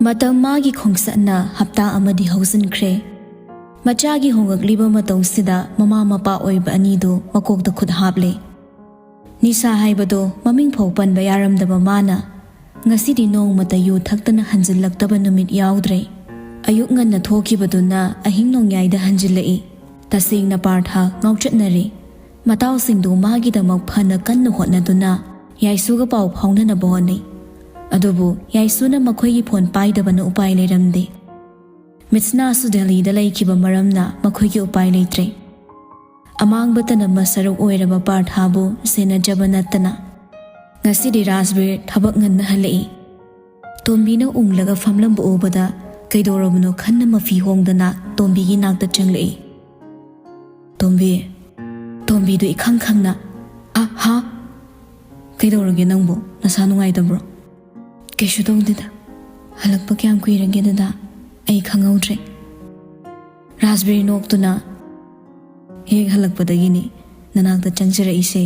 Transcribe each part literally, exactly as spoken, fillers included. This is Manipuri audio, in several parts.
ꯃꯇꯝ ꯃꯥꯒꯤ ꯈꯣꯡꯆꯠꯅ ꯍꯞꯇꯥ ꯑꯃꯗꯤ ꯍꯧꯖꯤꯟꯈ꯭ꯔꯦ꯫ ꯃꯆꯥꯒꯤ ꯍꯣꯡꯂꯛꯂꯤꯕ ꯃꯇꯧꯁꯤꯗ ꯃꯃꯥ ꯃꯄꯥ ꯑꯣꯏꯕ ꯑꯅꯤꯗꯨ ꯃꯀꯣꯛꯇ ꯈꯨꯠ ꯍꯥꯞꯂꯦ꯫ ꯅꯤꯁꯥ ꯍꯥꯏꯕꯗꯣ ꯃꯃꯤꯡ ꯐꯥꯎ ꯄꯟꯕ ꯌꯥꯔꯝꯗꯕ ꯃꯥꯅ ꯉꯁꯤꯗꯤ ꯅꯣꯡꯃꯇ ꯌꯨ ꯊꯛꯇꯅ ꯍꯟꯖꯤꯜꯂꯛꯇꯕ ꯅꯨꯃꯤꯠ ꯌꯥꯎꯗ꯭ꯔꯦ꯫ ꯑꯌꯨꯛ ꯉꯟꯅ ꯊꯣꯛꯈꯤꯕꯗꯨꯅ ꯑꯍꯤꯡ ꯅꯣꯡꯌꯥꯏꯗ ꯍꯟꯖꯤꯜꯂꯛꯏ꯫ ꯇꯁꯦꯡꯅ ꯄꯥꯔꯊ ꯉꯥꯎꯆꯠꯅꯔꯦ꯫ ꯃꯇꯥꯎꯁꯤꯡꯗꯨ ꯃꯥꯒꯤꯗꯃꯛ ꯐꯅ ꯀꯟꯅ ꯍꯣꯠꯅꯗꯨꯅ ꯌꯥꯏꯁꯨꯒ ꯄꯥꯎ ꯐꯥꯎꯅꯅꯕ ꯍꯣꯠꯅꯩ꯫ ꯑꯗꯨꯕꯨ ꯌꯥꯏꯁꯨꯅ ꯃꯈꯣꯏꯒꯤ ꯐꯣꯟ ꯄꯥꯏꯗꯕꯅ ꯎꯄꯥꯏ ꯂꯩꯔꯝꯗꯦ꯫ ꯃꯤꯠꯁꯅꯥꯁꯨ ꯗꯦꯜꯂꯤꯗ ꯂꯩꯈꯤꯕ ꯃꯔꯝꯅ ꯃꯈꯣꯏꯒꯤ ꯎꯄꯥꯏ ꯂꯩꯇ꯭ꯔꯦ꯫ ꯑꯃꯥꯡꯕꯇꯅ ꯃꯁꯔꯨꯛ ꯑꯣꯏꯔꯕ ꯄꯥꯔꯊꯥꯕꯨ ꯁꯦꯟꯅꯖꯕ ꯅꯠꯇꯅ꯫ ꯉꯁꯤꯗꯤ ꯔꯥꯖꯕꯤꯔ ꯊꯕꯛ ꯉꯟꯅ ꯍꯜꯂꯛꯏ꯫ ꯇꯣꯝꯕꯤꯅ ꯎꯪꯂꯒ ꯐꯝꯂꯝꯕ ꯎꯕꯗ ꯀꯩꯗꯧꯔꯕꯅꯣ ꯈꯟꯅ ꯃꯐꯤ ꯍꯣꯡꯗꯅ ꯇꯣꯝꯕꯤꯒꯤ ꯅꯥꯛꯇ ꯆꯪꯂꯛꯏ꯫ "ꯇꯣꯝꯕꯤ?" ꯇꯣꯝꯕꯤꯗꯨ ꯏꯈꯪ ꯈꯪꯅ, "ꯑ, ꯍꯥ? ꯀꯩꯗꯧꯔꯒꯦ ꯅꯪꯕꯨ? ꯅꯁꯥ ꯅꯨꯡꯉꯥꯏꯇꯕ꯭ꯔꯣ?" "ꯀꯩꯁꯨ ꯇꯧꯗꯦꯗ꯫ ꯍꯜꯂꯛꯄ ꯀꯌꯥꯝ ꯀꯨꯏꯔꯒꯦ ꯗꯗꯥ? ꯑꯩ ꯈꯪꯍꯧꯗ꯭ꯔꯦ꯫" ꯔꯥꯖꯕꯤꯔ ꯅꯣꯛꯇꯨꯅ, "ꯍꯦꯛ ꯍꯜꯂꯛꯄꯗꯒꯤꯅꯤ ꯅꯅꯥꯛꯇ ꯆꯪꯖꯔꯛꯏꯁꯦ꯫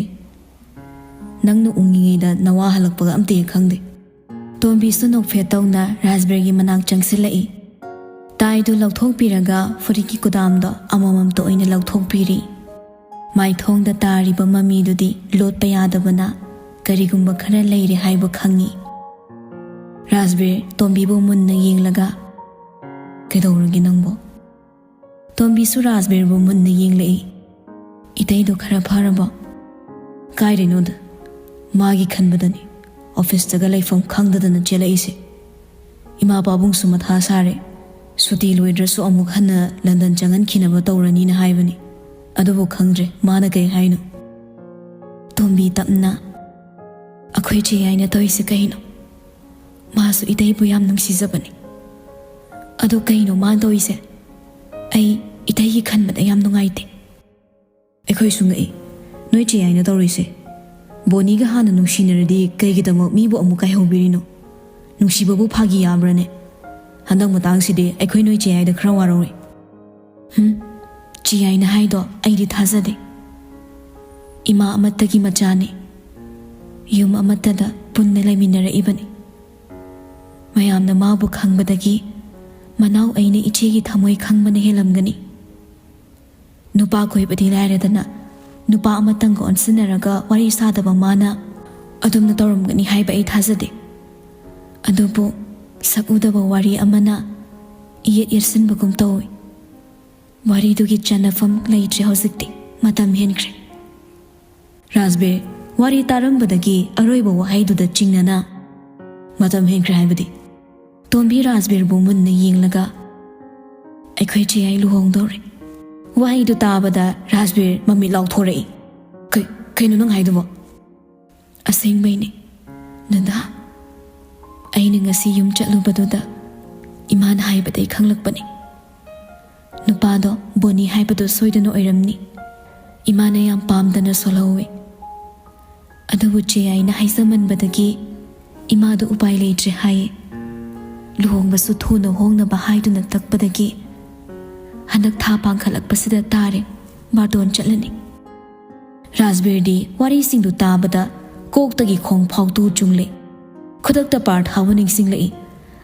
ꯅꯪꯅ ꯎꯪꯉꯤꯉꯩꯗ ꯅꯋꯥ ꯍꯜꯂꯛꯄꯒ ꯑꯝꯇ ꯍꯦꯛ ꯈꯪꯗꯦ꯫" ꯇꯣꯝꯕꯤꯁꯨ ꯅꯣꯛꯐꯦꯠ ꯇꯧꯅ ꯔꯥꯖꯕꯤꯔꯒꯤ ꯃꯅꯥꯛ ꯆꯪꯁꯤꯜꯂꯛꯏ꯫ ꯇꯥꯏꯗꯨ ꯂꯧꯊꯣꯛꯄꯤꯔꯒ ꯐꯨꯔꯤꯠꯀꯤ ꯀꯨꯗꯥꯝꯗꯣ ꯑꯃꯃꯝꯇ ꯑꯣꯏꯅ ꯂꯧꯊꯣꯛꯄꯤꯔꯤ꯫ ꯃꯥꯏꯊꯣꯡꯗ ꯇꯥꯔꯤꯕ ꯃꯃꯤꯗꯨꯗꯤ ꯂꯣꯠꯄ ꯌꯥꯗꯕꯅ ꯀꯔꯤꯒꯨꯝꯕ ꯈꯔ ꯂꯩꯔꯦ ꯍꯥꯏꯕ ꯈꯪꯉꯤ꯫ ꯔꯥꯖꯕꯤꯔ ꯇꯣꯝꯕꯤꯕꯨ ꯃꯨꯟꯅ ꯌꯦꯡꯂꯒ, "ꯀꯩꯗꯧꯔꯒꯦ ꯅꯪꯕꯣ?" ꯇꯣꯝꯕꯤꯁꯨ ꯔꯥꯖꯕꯤꯔꯕꯨ ꯃꯨꯟꯅ ꯌꯦꯡꯂꯛꯏ꯫ "ꯏꯇꯩꯗꯣ ꯈꯔ ꯐꯔꯕꯣ?" "ꯀꯥꯏꯗꯩꯅꯣꯗ, ꯃꯥꯒꯤ ꯈꯟꯕꯗꯅꯤ ꯑꯣꯐꯤꯁꯇꯒ ꯂꯩꯐꯝ ꯈꯪꯗꯗꯅ ꯆꯦꯜꯂꯛꯏꯁꯦ꯫ ꯏꯃꯥ ꯄꯥꯕꯨꯡꯁꯨ ꯃꯊꯥ ꯁꯥꯔꯦ꯫ ꯁꯨꯇꯤ ꯂꯣꯏꯗ꯭ꯔꯁꯨ ꯑꯃꯨꯛ ꯍꯟꯅ ꯂꯟꯗꯟ ꯆꯪꯍꯟꯈꯤꯅꯕ ꯇꯧꯔꯅꯤꯅ ꯍꯥꯏꯕꯅꯤ꯫ ꯑꯗꯨꯕꯨ ꯈꯪꯗ꯭ꯔꯦ ꯃꯥꯅ ꯀꯩ ꯍꯥꯏꯅꯣ꯫" ꯇꯣꯝꯕꯤ ꯇꯞꯅ, "ꯑꯩꯈꯣꯏ ꯆꯦ ꯌꯥꯏꯅ ꯇꯧꯔꯤꯁꯦ ꯀꯩꯅꯣ? ꯃꯥꯁꯨ ꯏꯇꯩꯕꯨ ꯌꯥꯝ ꯅꯨꯡꯁꯤꯖꯕꯅꯤ꯫ ꯑꯗꯣ ꯀꯩꯅꯣ ꯃꯥꯅ ꯇꯧꯔꯤꯁꯦ? ꯑꯩ ꯏꯇꯩꯒꯤ ꯈꯟꯕꯗ ꯌꯥꯝ ꯅꯨꯡꯉꯥꯏꯇꯦ꯫" "ꯑꯩꯈꯣꯏꯁꯨ ꯉꯛꯏ, ꯅꯣꯏ ꯆꯦ ꯌꯥꯏꯅ ꯇꯧꯔꯤꯁꯦ꯫ ꯕꯣꯅꯤꯒ ꯍꯥꯟꯅ ꯅꯨꯡꯁꯤꯅꯔꯗꯤ ꯀꯩꯒꯤꯗꯃꯛ ꯃꯤꯕꯨ ꯑꯃꯨꯛ ꯀꯥꯏꯍꯧꯕꯤꯔꯤꯅꯣ? ꯅꯨꯡꯁꯤꯕꯕꯨ ꯐꯥꯒꯤ ꯌꯥꯕ꯭ꯔꯥꯅꯦ? ꯍꯟꯗꯛ ꯃꯇꯥꯡꯁꯤꯗꯤ ꯑꯩꯈꯣꯏ ꯅꯣꯏ ꯆꯦ ꯌꯥꯏꯗ ꯈꯔ ꯋꯥꯔꯧꯔꯦ꯫" "ꯍꯨꯝ, ꯆꯦ ꯌꯥꯏꯅ ꯍꯥꯏꯗꯣ ꯑꯩꯗꯤ ꯊꯥꯖꯗꯦ꯫ ꯏꯃꯥ ꯑꯃꯠꯇꯒꯤ ꯃꯆꯥꯅꯤ꯫ ꯌꯨꯝ ꯑꯃꯠꯇꯗ ꯄꯨꯟꯅ ꯂꯩꯃꯤꯟꯅꯔꯛꯏꯕꯅꯤ꯫ ꯃꯌꯥꯝꯅ ꯃꯥꯕꯨ ꯈꯪꯕꯗꯒꯤ ꯃꯅꯥꯎ ꯑꯩꯅ ꯏꯆꯦꯒꯤ ꯊꯃꯣꯏ ꯈꯪꯕꯅ ꯍꯦꯜꯂꯝꯒꯅꯤ꯫ ꯅꯨꯄꯥ ꯀꯣꯏꯕꯗꯤ ꯂꯥꯏꯔꯗꯅ, ꯅꯨꯄꯥ ꯑꯃꯇꯪꯒ ꯑꯣꯟꯁꯤꯟꯅꯔꯒ ꯋꯥꯔꯤ ꯁꯥꯗꯕ ꯃꯥꯅ ꯑꯗꯨꯝꯅ ꯇꯧꯔꯝꯒꯅꯤ ꯍꯥꯏꯕ ꯑꯩ ꯊꯥꯖꯗꯦ꯫ ꯑꯗꯨꯕꯨ ꯁꯛ ꯎꯗꯕ ꯋꯥꯔꯤ ꯑꯃꯅ ꯏꯌꯦꯠ ꯌꯦꯠꯁꯤꯟꯕꯒꯨꯝ ꯇꯧꯏ꯫ ꯋꯥꯔꯤꯗꯨꯒꯤ ꯆꯟꯅꯐꯝ ꯂꯩꯇ꯭ꯔꯦ ꯍꯧꯖꯤꯛꯇꯤ꯫ ꯃꯇꯝ ꯍꯦꯟꯈ꯭ꯔꯦ꯫ ꯔꯥꯖꯕꯤꯔ ꯋꯥꯔꯤ ꯇꯥꯔꯝꯕꯗꯒꯤ ꯑꯔꯣꯏꯕ ꯋꯥꯍꯩꯗꯨꯗ ꯆꯤꯡꯅꯅ, "ꯃꯇꯝ ꯍꯦꯟꯈ꯭ꯔꯦ ꯍꯥꯏꯕꯗꯤ?" ꯇꯣꯝꯕꯤ ꯔꯥꯖꯕꯤꯔꯕꯨ ꯃꯨꯟꯅ ꯌꯦꯡꯂꯒ, "ꯑꯩꯈꯣꯏ ꯆꯦ ꯑꯩ ꯂꯨꯍꯣꯡꯗꯧꯔꯦ꯫" ꯋꯥꯍꯩꯗꯨ ꯇꯥꯕꯗ ꯔꯥꯖꯕꯤꯔ ꯃꯃꯤꯠ ꯂꯥꯎꯊꯣꯔꯛꯏ꯫ "ꯀꯩ-, ꯀꯩꯅꯣ ꯅꯪ ꯍꯥꯏꯗꯨꯕꯣ?" "ꯑꯁꯦꯡꯕꯩꯅꯦ, ꯗꯗꯥ꯫ ꯑꯩꯅ ꯉꯁꯤ ꯌꯨꯝ ꯆꯠꯂꯨꯕꯗꯨꯗ ꯏꯃꯥꯅ ꯍꯥꯏꯕꯗꯩ ꯈꯪꯂꯛꯄꯅꯦ꯫ ꯅꯨꯄꯥꯗꯣ ꯕꯣꯅꯤ ꯍꯥꯏꯕꯗꯣ ꯁꯣꯏꯗꯅ ꯑꯣꯏꯔꯝꯅꯤ꯫ ꯏꯃꯥꯅ ꯌꯥꯝ ꯄꯥꯝꯗꯅ ꯁꯣꯜꯍꯧꯋꯦ꯫ ꯑꯗꯨꯕꯨ ꯆꯦ ꯑꯩꯅ ꯍꯥꯏꯖꯃꯟꯕꯗꯒꯤ ꯏꯃꯥꯗꯣ ꯎꯄꯥꯏ ꯂꯩꯇ꯭ꯔꯦ ꯍꯥꯏꯌꯦ꯫ ꯂꯨꯍꯣꯡꯕꯁꯨ ꯊꯨꯅ ꯍꯣꯡꯅꯕ ꯍꯥꯏꯗꯨꯅ ꯇꯛꯄꯗꯒꯤ ꯍꯟꯗꯛ ꯊꯥ ꯄꯥꯡꯈꯠꯂꯛꯄꯁꯤꯗ ꯇꯥꯔꯦ, ꯕꯥꯔꯇꯣꯟ ꯆꯠꯂꯅꯤ꯫" ꯔꯥꯖꯕꯤꯔꯗꯤ ꯋꯥꯔꯤꯁꯤꯡꯗꯨ ꯇꯥꯕꯗ ꯀꯣꯛꯇꯒꯤ ꯈꯣꯡ ꯐꯥꯎ ꯇꯨ ꯆꯨꯡꯂꯦ꯫ ꯈꯨꯗꯛꯇ ꯄꯥꯔꯊꯥꯕꯨ ꯅꯤꯡꯁꯤꯡꯂꯛꯏ꯫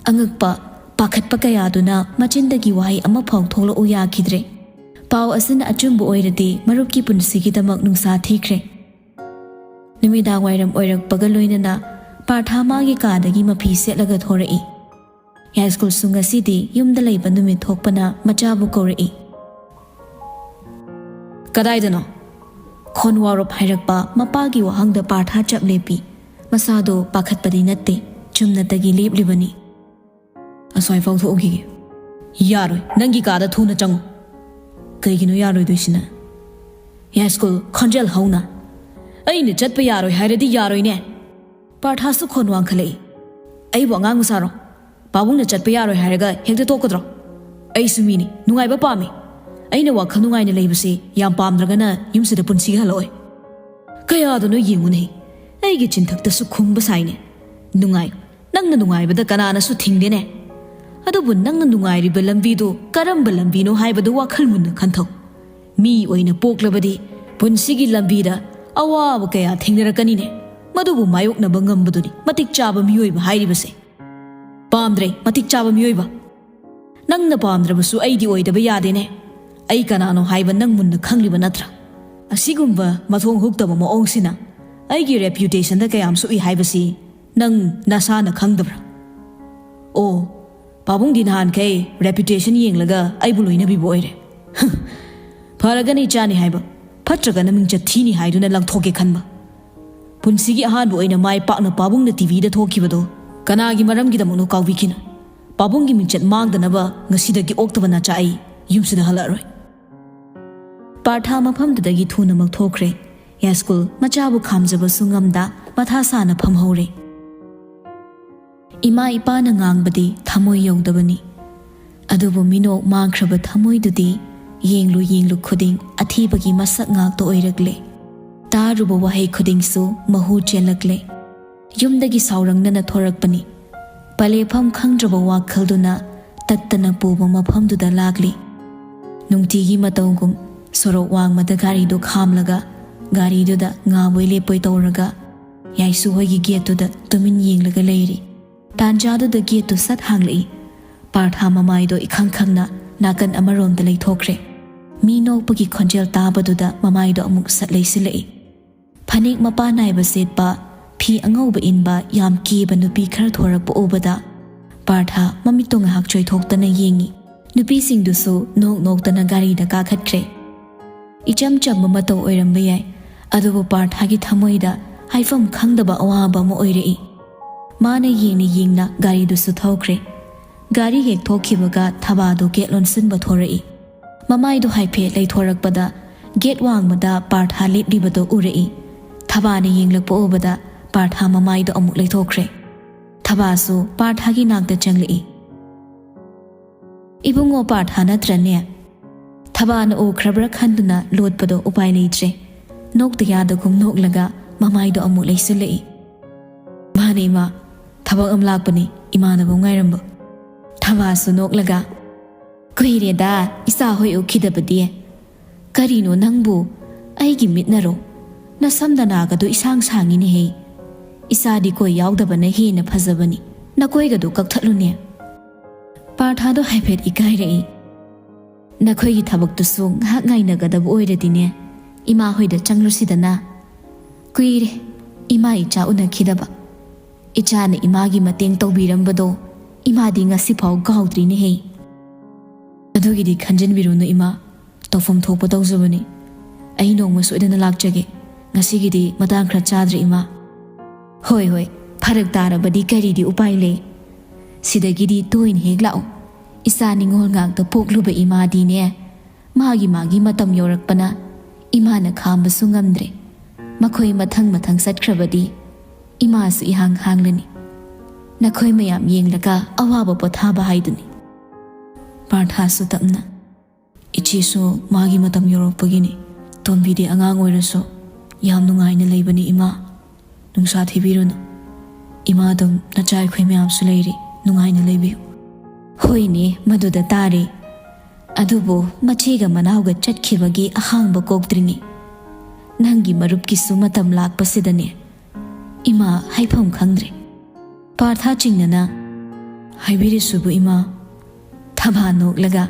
ꯑꯉꯛꯄ, ꯄꯥꯈꯠꯄ ꯀꯌꯥꯗꯨꯅ ꯃꯆꯤꯟꯗꯒꯤ ꯋꯥꯍꯩ ꯑꯃꯐꯥꯎ ꯊꯣꯛꯂꯛꯎ ꯌꯥꯈꯤꯗ꯭ꯔꯦ꯫ ꯄꯥꯎ ꯑꯁꯤꯅ ꯑꯆꯨꯝꯕ ꯑꯣꯏꯔꯗꯤ ꯃꯔꯨꯞꯀꯤ ꯄꯨꯟꯁꯤꯒꯤꯗꯃꯛ ꯅꯨꯡꯁꯥ ꯊꯤꯈ꯭ꯔꯦ꯫ ꯅꯨꯃꯤꯗꯥꯡ ꯋꯥꯏꯔꯝ ꯑꯣꯏꯔꯛꯄꯒ ꯂꯣꯏꯅꯅ ꯄꯥꯔꯊꯥ ꯃꯥꯒꯤ ꯀꯥꯗꯒꯤ ꯃꯐꯤ ꯁꯦꯠꯂꯒ ꯊꯣꯔꯛꯏ꯫ ꯌꯥꯏꯁ꯭ꯀꯨꯜꯁꯨ ꯉꯁꯤꯗꯤ ꯌꯨꯝꯗ ꯂꯩꯕ ꯅꯨꯃꯤꯠ ꯊꯣꯛꯄꯅ ꯃꯆꯥꯕꯨ ꯀꯧꯔꯛꯏ꯫ "ꯀꯗꯥꯏꯗꯅꯣ?" ꯈꯣꯟ ꯋꯥꯔꯣꯞ ꯍꯥꯏꯔꯛꯄ ꯃꯄꯥꯒꯤ ꯋꯥꯍꯪꯗ ꯄꯥꯔꯊꯥ ꯆꯞ ꯂꯦꯞꯄꯤ꯫ ꯃꯁꯥꯗꯣ ꯄꯥꯈꯠꯄꯗꯤ ꯅꯠꯇꯦ, ꯆꯨꯝꯅꯇꯒꯤ ꯂꯦꯞꯂꯤꯕꯅꯤ꯫ "ꯑꯁ꯭ꯋꯥꯏꯐꯥꯎ ꯊꯣꯛꯎꯈꯤꯒꯦ꯫" "ꯌꯥꯔꯣꯏ, ꯅꯪꯒꯤ ꯀꯥꯗ ꯊꯨꯅ ꯆꯪꯉꯨ꯫" "ꯀꯩꯒꯤꯅꯣ ꯌꯥꯔꯣꯏꯗꯣꯏꯁꯤꯅ?" ꯌꯥꯏꯁ꯭ꯀꯨꯜ ꯈꯣꯟꯖꯦꯜ ꯍꯧꯅ, "ꯑꯩꯅ ꯆꯠꯄ ꯌꯥꯔꯣꯏ ꯍꯥꯏꯔꯗꯤ ꯌꯥꯔꯣꯏꯅꯦ꯫" ꯄꯥꯔꯊꯥꯁꯨ ꯈꯣꯟ ꯋꯥꯡꯈꯠꯂꯛꯏ꯫ "ꯑꯩꯕꯨ ꯑꯉꯥꯡ ꯃꯆꯥꯔꯣ? ꯄꯥꯕꯨꯡꯅ ꯆꯠꯄ ꯌꯥꯔꯣꯏ ꯍꯥꯏꯔꯒ ꯍꯦꯛꯇ ꯇꯣꯛꯀꯗ꯭ꯔꯣ? ꯑꯩꯁꯨ ꯃꯤꯅꯤ, ꯅꯨꯡꯉꯥꯏꯕ ꯄꯥꯝꯃꯤ꯫ ꯑꯩꯅ ꯋꯥꯈꯜ ꯅꯨꯡꯉꯥꯏꯅ ꯂꯩꯕꯁꯤ ꯌꯥꯝ ꯄꯥꯝꯗ꯭ꯔꯒꯅ ꯌꯨꯝꯁꯤꯗ ꯄꯨꯟꯁꯤꯒꯤ ꯍꯜꯂꯛꯑꯣꯏ꯫" "ꯀꯌꯥꯗꯅꯣ ꯌꯦꯡꯉꯨꯅꯦ, ꯑꯩꯒꯤ ꯆꯤꯟꯊꯛꯇꯁꯨ ꯈꯨꯝꯕ ꯁꯥꯏꯅꯦ꯫ ꯅꯨꯡꯉꯥꯏ, ꯅꯪꯅ ꯅꯨꯡꯉꯥꯏꯕꯗ ꯀꯅꯥꯅꯁꯨ ꯊꯤꯡꯗꯦꯅꯦ꯫ ꯑꯗꯨꯕꯨ ꯅꯪꯅ ꯅꯨꯡꯉꯥꯏꯔꯤꯕ ꯂꯝꯕꯤꯗꯨ ꯀꯔꯝꯕ ꯂꯝꯕꯤꯅꯣ ꯍꯥꯏꯕꯗꯨ ꯋꯥꯈꯜ ꯃꯨꯟꯅ ꯈꯟꯊꯧ꯫ ꯃꯤ ꯑꯣꯏꯅ ꯄꯣꯛꯂꯕꯗꯤ ꯄꯨꯟꯁꯤꯒꯤ ꯂꯝꯕꯤꯗ ꯑꯋꯥꯕ ꯀꯌꯥ ꯊꯦꯡꯅꯔꯛꯀꯅꯤꯅꯦ꯫ ꯃꯗꯨꯕꯨ ꯃꯥꯌꯣꯛꯅꯕ ꯉꯝꯕꯗꯨꯅꯤ ꯃꯇꯤꯛ ꯆꯥꯕ ꯃꯤꯑꯣꯏꯕ ꯍꯥꯏꯔꯤꯕꯁꯦ꯫" ꯄꯥꯝꯗ꯭ꯔꯦ, ꯃꯇꯤꯛ ꯆꯥꯕ ꯃꯤꯑꯣꯏꯕ꯫ ꯅꯪꯅ ꯄꯥꯝꯗ꯭ꯔꯕꯁꯨ ꯑꯩꯗꯤ ꯑꯣꯏꯗꯕ ꯌꯥꯗꯦꯅꯦ꯫ ꯑꯩ ꯀꯅꯥꯅꯣ ꯍꯥꯏꯕ ꯅꯪ ꯃꯨꯟꯅ ꯈꯪꯂꯤꯕ ꯅꯠꯇ꯭ꯔꯥ? ꯑꯁꯤꯒꯨꯝꯕ ꯃꯊꯣꯡ ꯍꯨꯛꯇꯕ ꯃꯑꯣꯡꯁꯤꯅ ꯑꯩꯒꯤ ꯔꯦꯄ꯭ꯌꯨꯇꯦꯁꯟꯗ ꯀꯌꯥꯝ ꯁꯣꯛꯏ ꯍꯥꯏꯕꯁꯤ ꯅꯪ ꯅꯁꯥꯅ ꯈꯪꯗꯕ꯭ꯔꯥ? ꯑꯣ, ꯄꯥꯕꯨꯡꯗꯤ ꯅꯍꯥꯟꯈꯩ ꯔꯦꯄ꯭ꯌꯨꯇꯦꯁꯟ ꯌꯦꯡꯂꯒ ꯑꯩꯕꯨ ꯂꯣꯏꯅꯕꯤꯕ ꯑꯣꯏꯔꯦ꯫ ꯐꯔꯒꯅ ꯏꯆꯥꯅꯤ ꯍꯥꯏꯕ, ꯐꯠꯇ꯭ꯔꯒꯅ ꯃꯤꯡꯆꯠ ꯊꯤꯅꯤ ꯍꯥꯏꯗꯨꯅ ꯂꯪꯊꯣꯛꯀꯦ ꯈꯟꯕ꯫ ꯄꯨꯟꯁꯤꯒꯤ ꯑꯍꯥꯟꯕ ꯑꯣꯏꯅ ꯃꯥꯏ ꯄꯥꯛꯅ ꯄꯥꯕꯨꯡꯅ ꯇꯤꯚꯤꯗ ꯊꯣꯛꯈꯤꯕꯗꯣ ꯀꯅꯥꯒꯤ ꯃꯔꯝꯒꯤꯗꯃꯛꯅꯣ ꯀꯥꯎꯕꯤꯈꯤꯅꯨ꯫ ꯄꯥꯕꯨꯡꯒꯤ ꯃꯤꯡꯆꯠ ꯃꯥꯡꯗꯅꯕ ꯉꯁꯤꯗꯒꯤ ꯑꯣꯛꯇꯕ ꯅꯆꯥ ꯑꯩ ꯌꯨꯝꯁꯤꯗ ꯍꯜꯂꯛꯑꯔꯣꯏ꯫ ꯄꯥꯔꯊ ꯃꯐꯝꯗꯨꯗꯒꯤ ꯊꯨꯅꯃꯛ ꯊꯣꯛꯈ꯭ꯔꯦ꯫ ꯌꯥꯏꯁ꯭ꯀꯨꯜ ꯃꯆꯥꯕꯨ ꯈꯥꯝꯖꯕꯁꯨ ꯉꯝꯗ ꯃꯊꯥ ꯁꯥꯅ ꯐꯝꯍꯧꯔꯦ꯫ ꯏꯃꯥ ꯏꯄꯥꯅ ꯉꯥꯡꯕꯗꯤ ꯊꯃꯣꯏ ꯌꯧꯗꯕꯅꯤ, ꯑꯗꯨꯕꯨ ꯃꯤꯅꯣꯛ ꯃꯥꯡꯈ꯭ꯔꯕ ꯊꯃꯣꯏꯗꯨꯗꯤ ꯌꯦꯡꯂꯨ ꯌꯦꯡꯂꯨ ꯈꯨꯗꯤꯡ ꯑꯊꯤꯕꯒꯤ ꯃꯁꯛ ꯉꯥꯛꯇ ꯑꯣꯏꯔꯛꯂꯦ꯫ ꯇꯥꯔꯨꯕ ꯋꯥꯍꯩ ꯈꯨꯗꯤꯡꯁꯨ ꯃꯍꯨ ꯆꯦꯜꯂꯛꯂꯦ꯫ ꯌꯨꯝꯗꯒꯤ ꯁꯥꯎꯔꯪꯅꯅ ꯊꯣꯔꯛꯄꯅꯤ꯫ ꯄꯂꯦꯐꯝ ꯈꯪꯗ꯭ꯔꯕ ꯋꯥꯈꯜꯗꯨꯅ ꯇꯠꯇꯅ ꯄꯨꯕ ꯃꯐꯝꯗꯨꯗ ꯂꯥꯛꯂꯤ꯫ ꯅꯨꯡꯇꯤꯒꯤ ꯃꯇꯧꯒꯨꯝ ꯁꯣꯔꯣꯛ ꯋꯥꯡꯃꯗ ꯒꯥꯔꯤꯗꯨ ꯈꯥꯝꯂꯒ ꯒꯥꯔꯤꯗꯨꯗ ꯉꯥꯕꯣꯏ ꯂꯦꯞꯄꯣꯏ ꯇꯧꯔꯒ ꯌꯥꯏꯁꯨ ꯍꯣꯏꯒꯤ ꯒꯦꯠꯇꯨꯗ ꯇꯨꯃꯤꯟ ꯌꯦꯡꯂꯒ ꯂꯩꯔꯤ꯫ ꯇꯥꯟꯖꯥꯗꯨꯗ ꯒꯦꯠꯇꯨ ꯁꯠ ꯍꯥꯡꯂꯛꯏ꯫ ꯄꯥꯔꯊ ꯃꯃꯥꯏꯗꯣ ꯏꯈꯪ ꯈꯪꯅ ꯅꯥꯀꯟ ꯑꯃꯔꯣꯝꯗ ꯂꯩꯊꯣꯛꯈ꯭ꯔꯦ꯫ ꯃꯤ ꯅꯣꯛꯄꯒꯤ ꯈꯣꯟꯖꯦꯜ ꯇꯥꯕꯗꯨꯗ ꯃꯃꯥꯏꯗꯣ ꯑꯃꯨꯛ ꯁꯠ ꯂꯩꯁꯤꯜꯂꯛꯏ꯫ ꯐꯅꯦꯛ ꯃꯄꯥꯟ ꯅꯥꯏꯕ ꯁꯦꯠꯄ, ꯐꯤ ꯑꯉꯧꯕ ꯏꯟꯕ ꯌꯥꯝ ꯀꯦꯕ ꯅꯨꯄꯤ ꯈꯔ ꯊꯣꯔꯛꯄ ꯎꯕꯗ ꯄꯥꯔꯊ ꯃꯃꯤꯠꯇꯣ ꯉꯥꯏꯍꯥꯛ ꯆꯣꯏꯊꯣꯛꯇꯅ ꯌꯦꯡꯉꯤ꯫ ꯅꯨꯄꯤꯁꯤꯡꯗꯨꯁꯨ ꯅꯣꯛ ꯅꯣꯛꯇꯅ ꯒꯥꯔꯤꯗ ꯀꯥꯈꯠꯈ꯭ꯔꯦ꯫ ꯏꯆꯝ ꯆꯝꯕ ꯃꯇꯧ ꯑꯣꯏꯔꯝꯕ ꯌꯥꯏ, ꯑꯗꯨꯕꯨ ꯄꯥꯔꯊꯒꯤ ꯊꯃꯣꯏꯗ ꯍꯥꯏꯐꯝ ꯈꯪꯗꯕ ꯑꯋꯥꯕ ꯑꯃ ꯑꯣꯏꯔꯛꯏ꯫ ꯃꯥꯅ ꯌꯦꯡꯅ ꯌꯦꯡꯅ ꯒꯥꯔꯤꯗꯨꯁꯨ ꯊꯧꯈ꯭ꯔꯦ꯫ ꯒꯥꯔꯤ ꯍꯦꯛ ꯊꯣꯛꯈꯤꯕꯒ ꯊꯕꯥꯗꯨ ꯒꯦꯠ ꯂꯣꯟꯁꯤꯟꯕ ꯊꯣꯔꯛꯏ꯫ ꯃꯃꯥꯏꯗꯨ ꯍꯥꯏꯐꯦꯠ ꯂꯩꯊꯣꯔꯛꯄꯗ ꯒꯦꯠ ꯋꯥꯡꯃꯗ ꯄꯥꯔꯊ ꯂꯦꯞꯂꯤꯕꯗꯨ ꯎꯔꯛꯏ꯫ ꯊꯕꯥꯅ ꯌꯦꯡꯂꯛꯄ ꯎꯕꯗ ꯄꯥꯔꯊ ꯃꯃꯥꯏꯗꯨ ꯑꯃꯨꯛ ꯂꯩꯊꯣꯛꯈ꯭ꯔꯦ꯫ ꯊꯕꯥꯁꯨ ꯄꯥꯔꯊꯒꯤ ꯅꯥꯛꯇ ꯆꯪꯂꯛꯏ꯫ "ꯏꯕꯨꯡꯉꯣ ꯄꯥꯔꯊ ꯅꯠꯇ꯭ꯔꯅꯦ?" ꯊꯕꯥꯅ ꯎꯈ꯭ꯔꯕ꯭ꯔꯥ ꯈꯟꯗꯨꯅ ꯂꯣꯠꯄꯗꯣ ꯎꯄꯥꯏ ꯂꯩꯇ꯭ꯔꯦ꯫ ꯅꯣꯛꯇ ꯌꯥꯗꯒꯨꯝ ꯅꯣꯛꯂꯒ ꯃꯃꯥꯏꯗꯣ ꯑꯃꯨꯛ ꯂꯩꯁꯤꯜꯂꯛꯏ꯫ "ꯃꯥꯅꯦ ꯏꯃꯥ, ꯊꯕꯛ ꯑꯃ ꯂꯥꯛꯄꯅꯦ, ꯏꯃꯥꯟꯅꯕ ꯑꯃ ꯉꯥꯏꯔꯝꯕ꯫" ꯊꯕꯥꯁꯨ ꯅꯣꯛꯂꯒ, "ꯀꯨꯏꯔꯦꯗ ꯏꯆꯥ ꯍꯣꯏ ꯎꯈꯤꯗꯕꯗꯤ꯫ ꯀꯔꯤꯅꯣ ꯅꯪꯕꯨ? ꯑꯩꯒꯤ ꯃꯤꯠꯅꯔꯣ? ꯅꯁꯝ ꯅꯅꯥꯒꯗꯣ ꯏꯁꯥꯡ ꯁꯥꯡꯉꯤꯅꯦꯍꯦ꯫ ꯏꯆꯥꯗꯤ ꯀꯣꯏ ꯌꯥꯎꯗꯕꯅ ꯍꯦꯟꯅ ꯐꯖꯕꯅꯤ, ꯅꯀꯣꯏꯒꯗꯨ ꯀꯛꯊꯠꯂꯨꯅꯦ꯫ ꯄꯥꯔꯊꯥꯗꯣ ꯍꯥꯏꯐꯦꯠ ꯏꯀꯥꯏꯔꯛꯏ꯫ "ꯅꯈꯣꯏꯒꯤ ꯊꯕꯛꯇꯨꯁꯨ ꯉꯥꯏꯍꯥꯛ ꯉꯥꯏꯅꯒꯗꯕ ꯑꯣꯏꯔꯗꯤꯅꯦ, ꯏꯃꯥ ꯍꯣꯏꯗ ꯆꯪꯂꯨꯁꯤꯗꯅ꯫ ꯀꯨꯏꯔꯦ ꯏꯃꯥ ꯏꯆꯥ ꯎꯅꯈꯤꯗꯕ꯫ ꯏꯆꯥꯅ ꯏꯃꯥꯒꯤ ꯃꯇꯦꯡ ꯇꯧꯕꯤꯔꯝꯕꯗꯣ ꯏꯃꯥꯗꯤ ꯉꯁꯤꯐꯥꯎ ꯀꯥꯎꯗ꯭ꯔꯤꯅꯦꯍꯦ꯫" "ꯑꯗꯨꯒꯤꯗꯤ ꯈꯟꯖꯤꯟꯕꯤꯔꯨꯅꯨ ꯏꯃꯥ, ꯇꯧꯐꯝ ꯊꯣꯛꯄ ꯇꯧꯖꯕꯅꯤ꯫ ꯑꯩ ꯅꯣꯡꯃ ꯁꯣꯏꯗꯅ ꯂꯥꯛꯆꯒꯦ꯫ ꯉꯁꯤꯒꯤꯗꯤ ꯃꯇꯥꯡ ꯈꯔ ꯆꯥꯗ꯭ꯔꯦ ꯏꯃꯥ꯫" "ꯍꯣꯏ ꯍꯣꯏ, ꯐꯔꯛ ꯇꯥꯔꯕꯗꯤ ꯀꯔꯤꯗꯤ ꯎꯄꯥꯏ ꯂꯩ? ꯁꯤꯗꯒꯤꯗꯤ ꯇꯣꯏꯅ ꯍꯦꯛ ꯂꯥꯛꯎ꯫ ꯏꯆꯥ ꯅꯤꯉꯣꯜ ꯉꯥꯛꯇ ꯄꯣꯛꯂꯨꯕ ꯏꯃꯥꯗꯤꯅꯦ, ꯃꯥꯒꯤ ꯃꯥꯒꯤ ꯃꯇꯝ ꯌꯧꯔꯛꯄꯅ ꯏꯃꯥꯅ ꯈꯥꯝꯕꯁꯨ ꯉꯝꯗ꯭ꯔꯦ꯫ ꯃꯈꯣꯏ ꯃꯊꯪ ꯃꯊꯪ ꯆꯠꯈ꯭ꯔꯕꯗꯤ ꯏꯃꯥꯁꯨ ꯏꯍꯥꯡ ꯍꯥꯡꯂꯅꯤ꯫ ꯅꯈꯣꯏ ꯃꯌꯥꯝ ꯌꯦꯡꯂꯒ ꯑꯋꯥꯕ ꯄꯣꯊꯥꯕ ꯍꯥꯏꯗꯨꯅꯤ꯫" ꯄꯥꯔꯊꯥꯁꯨ ꯇꯞꯅ, "ꯏꯆꯦꯁꯨ ꯃꯥꯒꯤ ꯃꯇꯝ ꯌꯧꯔꯛꯄꯒꯤꯅꯤ꯫ ꯇꯣꯝꯕꯤꯗꯤ ꯑꯉꯥꯡ ꯑꯣꯏꯔꯁꯨ ꯌꯥꯝ ꯅꯨꯡꯉꯥꯏꯅ ꯂꯩꯕꯅꯤ ꯏꯃꯥ꯫ ꯅꯨꯡꯁꯥ ꯊꯤꯕꯤꯔꯨꯅꯨ꯫ ꯏꯃꯥ ꯑꯗꯨꯝ ꯅꯆꯥ ꯑꯩꯈꯣꯏ ꯃꯌꯥꯝꯁꯨ ꯂꯩꯔꯤ꯫ ꯅꯨꯡꯉꯥꯏꯅ ꯂꯩꯕꯤꯌꯨ꯫" "ꯍꯣꯏꯅꯦ, ꯃꯗꯨꯗ ꯇꯥꯔꯦ꯫ ꯑꯗꯨꯕꯨ ꯃꯆꯦꯒ ꯃꯅꯥꯎꯒ ꯆꯠꯈꯤꯕꯒꯤ ꯑꯍꯥꯡꯕ ꯀꯣꯛꯇ꯭ꯔꯤꯉꯩ, ꯅꯪꯒꯤ ꯃꯔꯨꯞꯀꯤꯁꯨ ꯃꯇꯝ ꯂꯥꯛꯄꯁꯤꯗꯅꯦ ꯏꯃꯥ ꯍꯥꯏꯐꯝ ꯈꯪꯗ꯭ꯔꯦ꯫" ꯄꯥꯔꯊ ꯆꯤꯡꯅꯅ, "ꯍꯥꯏꯕꯤꯔꯤꯁꯤꯕꯨ ꯏꯃꯥ?" ꯊꯕꯥ ꯅꯣꯛꯂꯒ,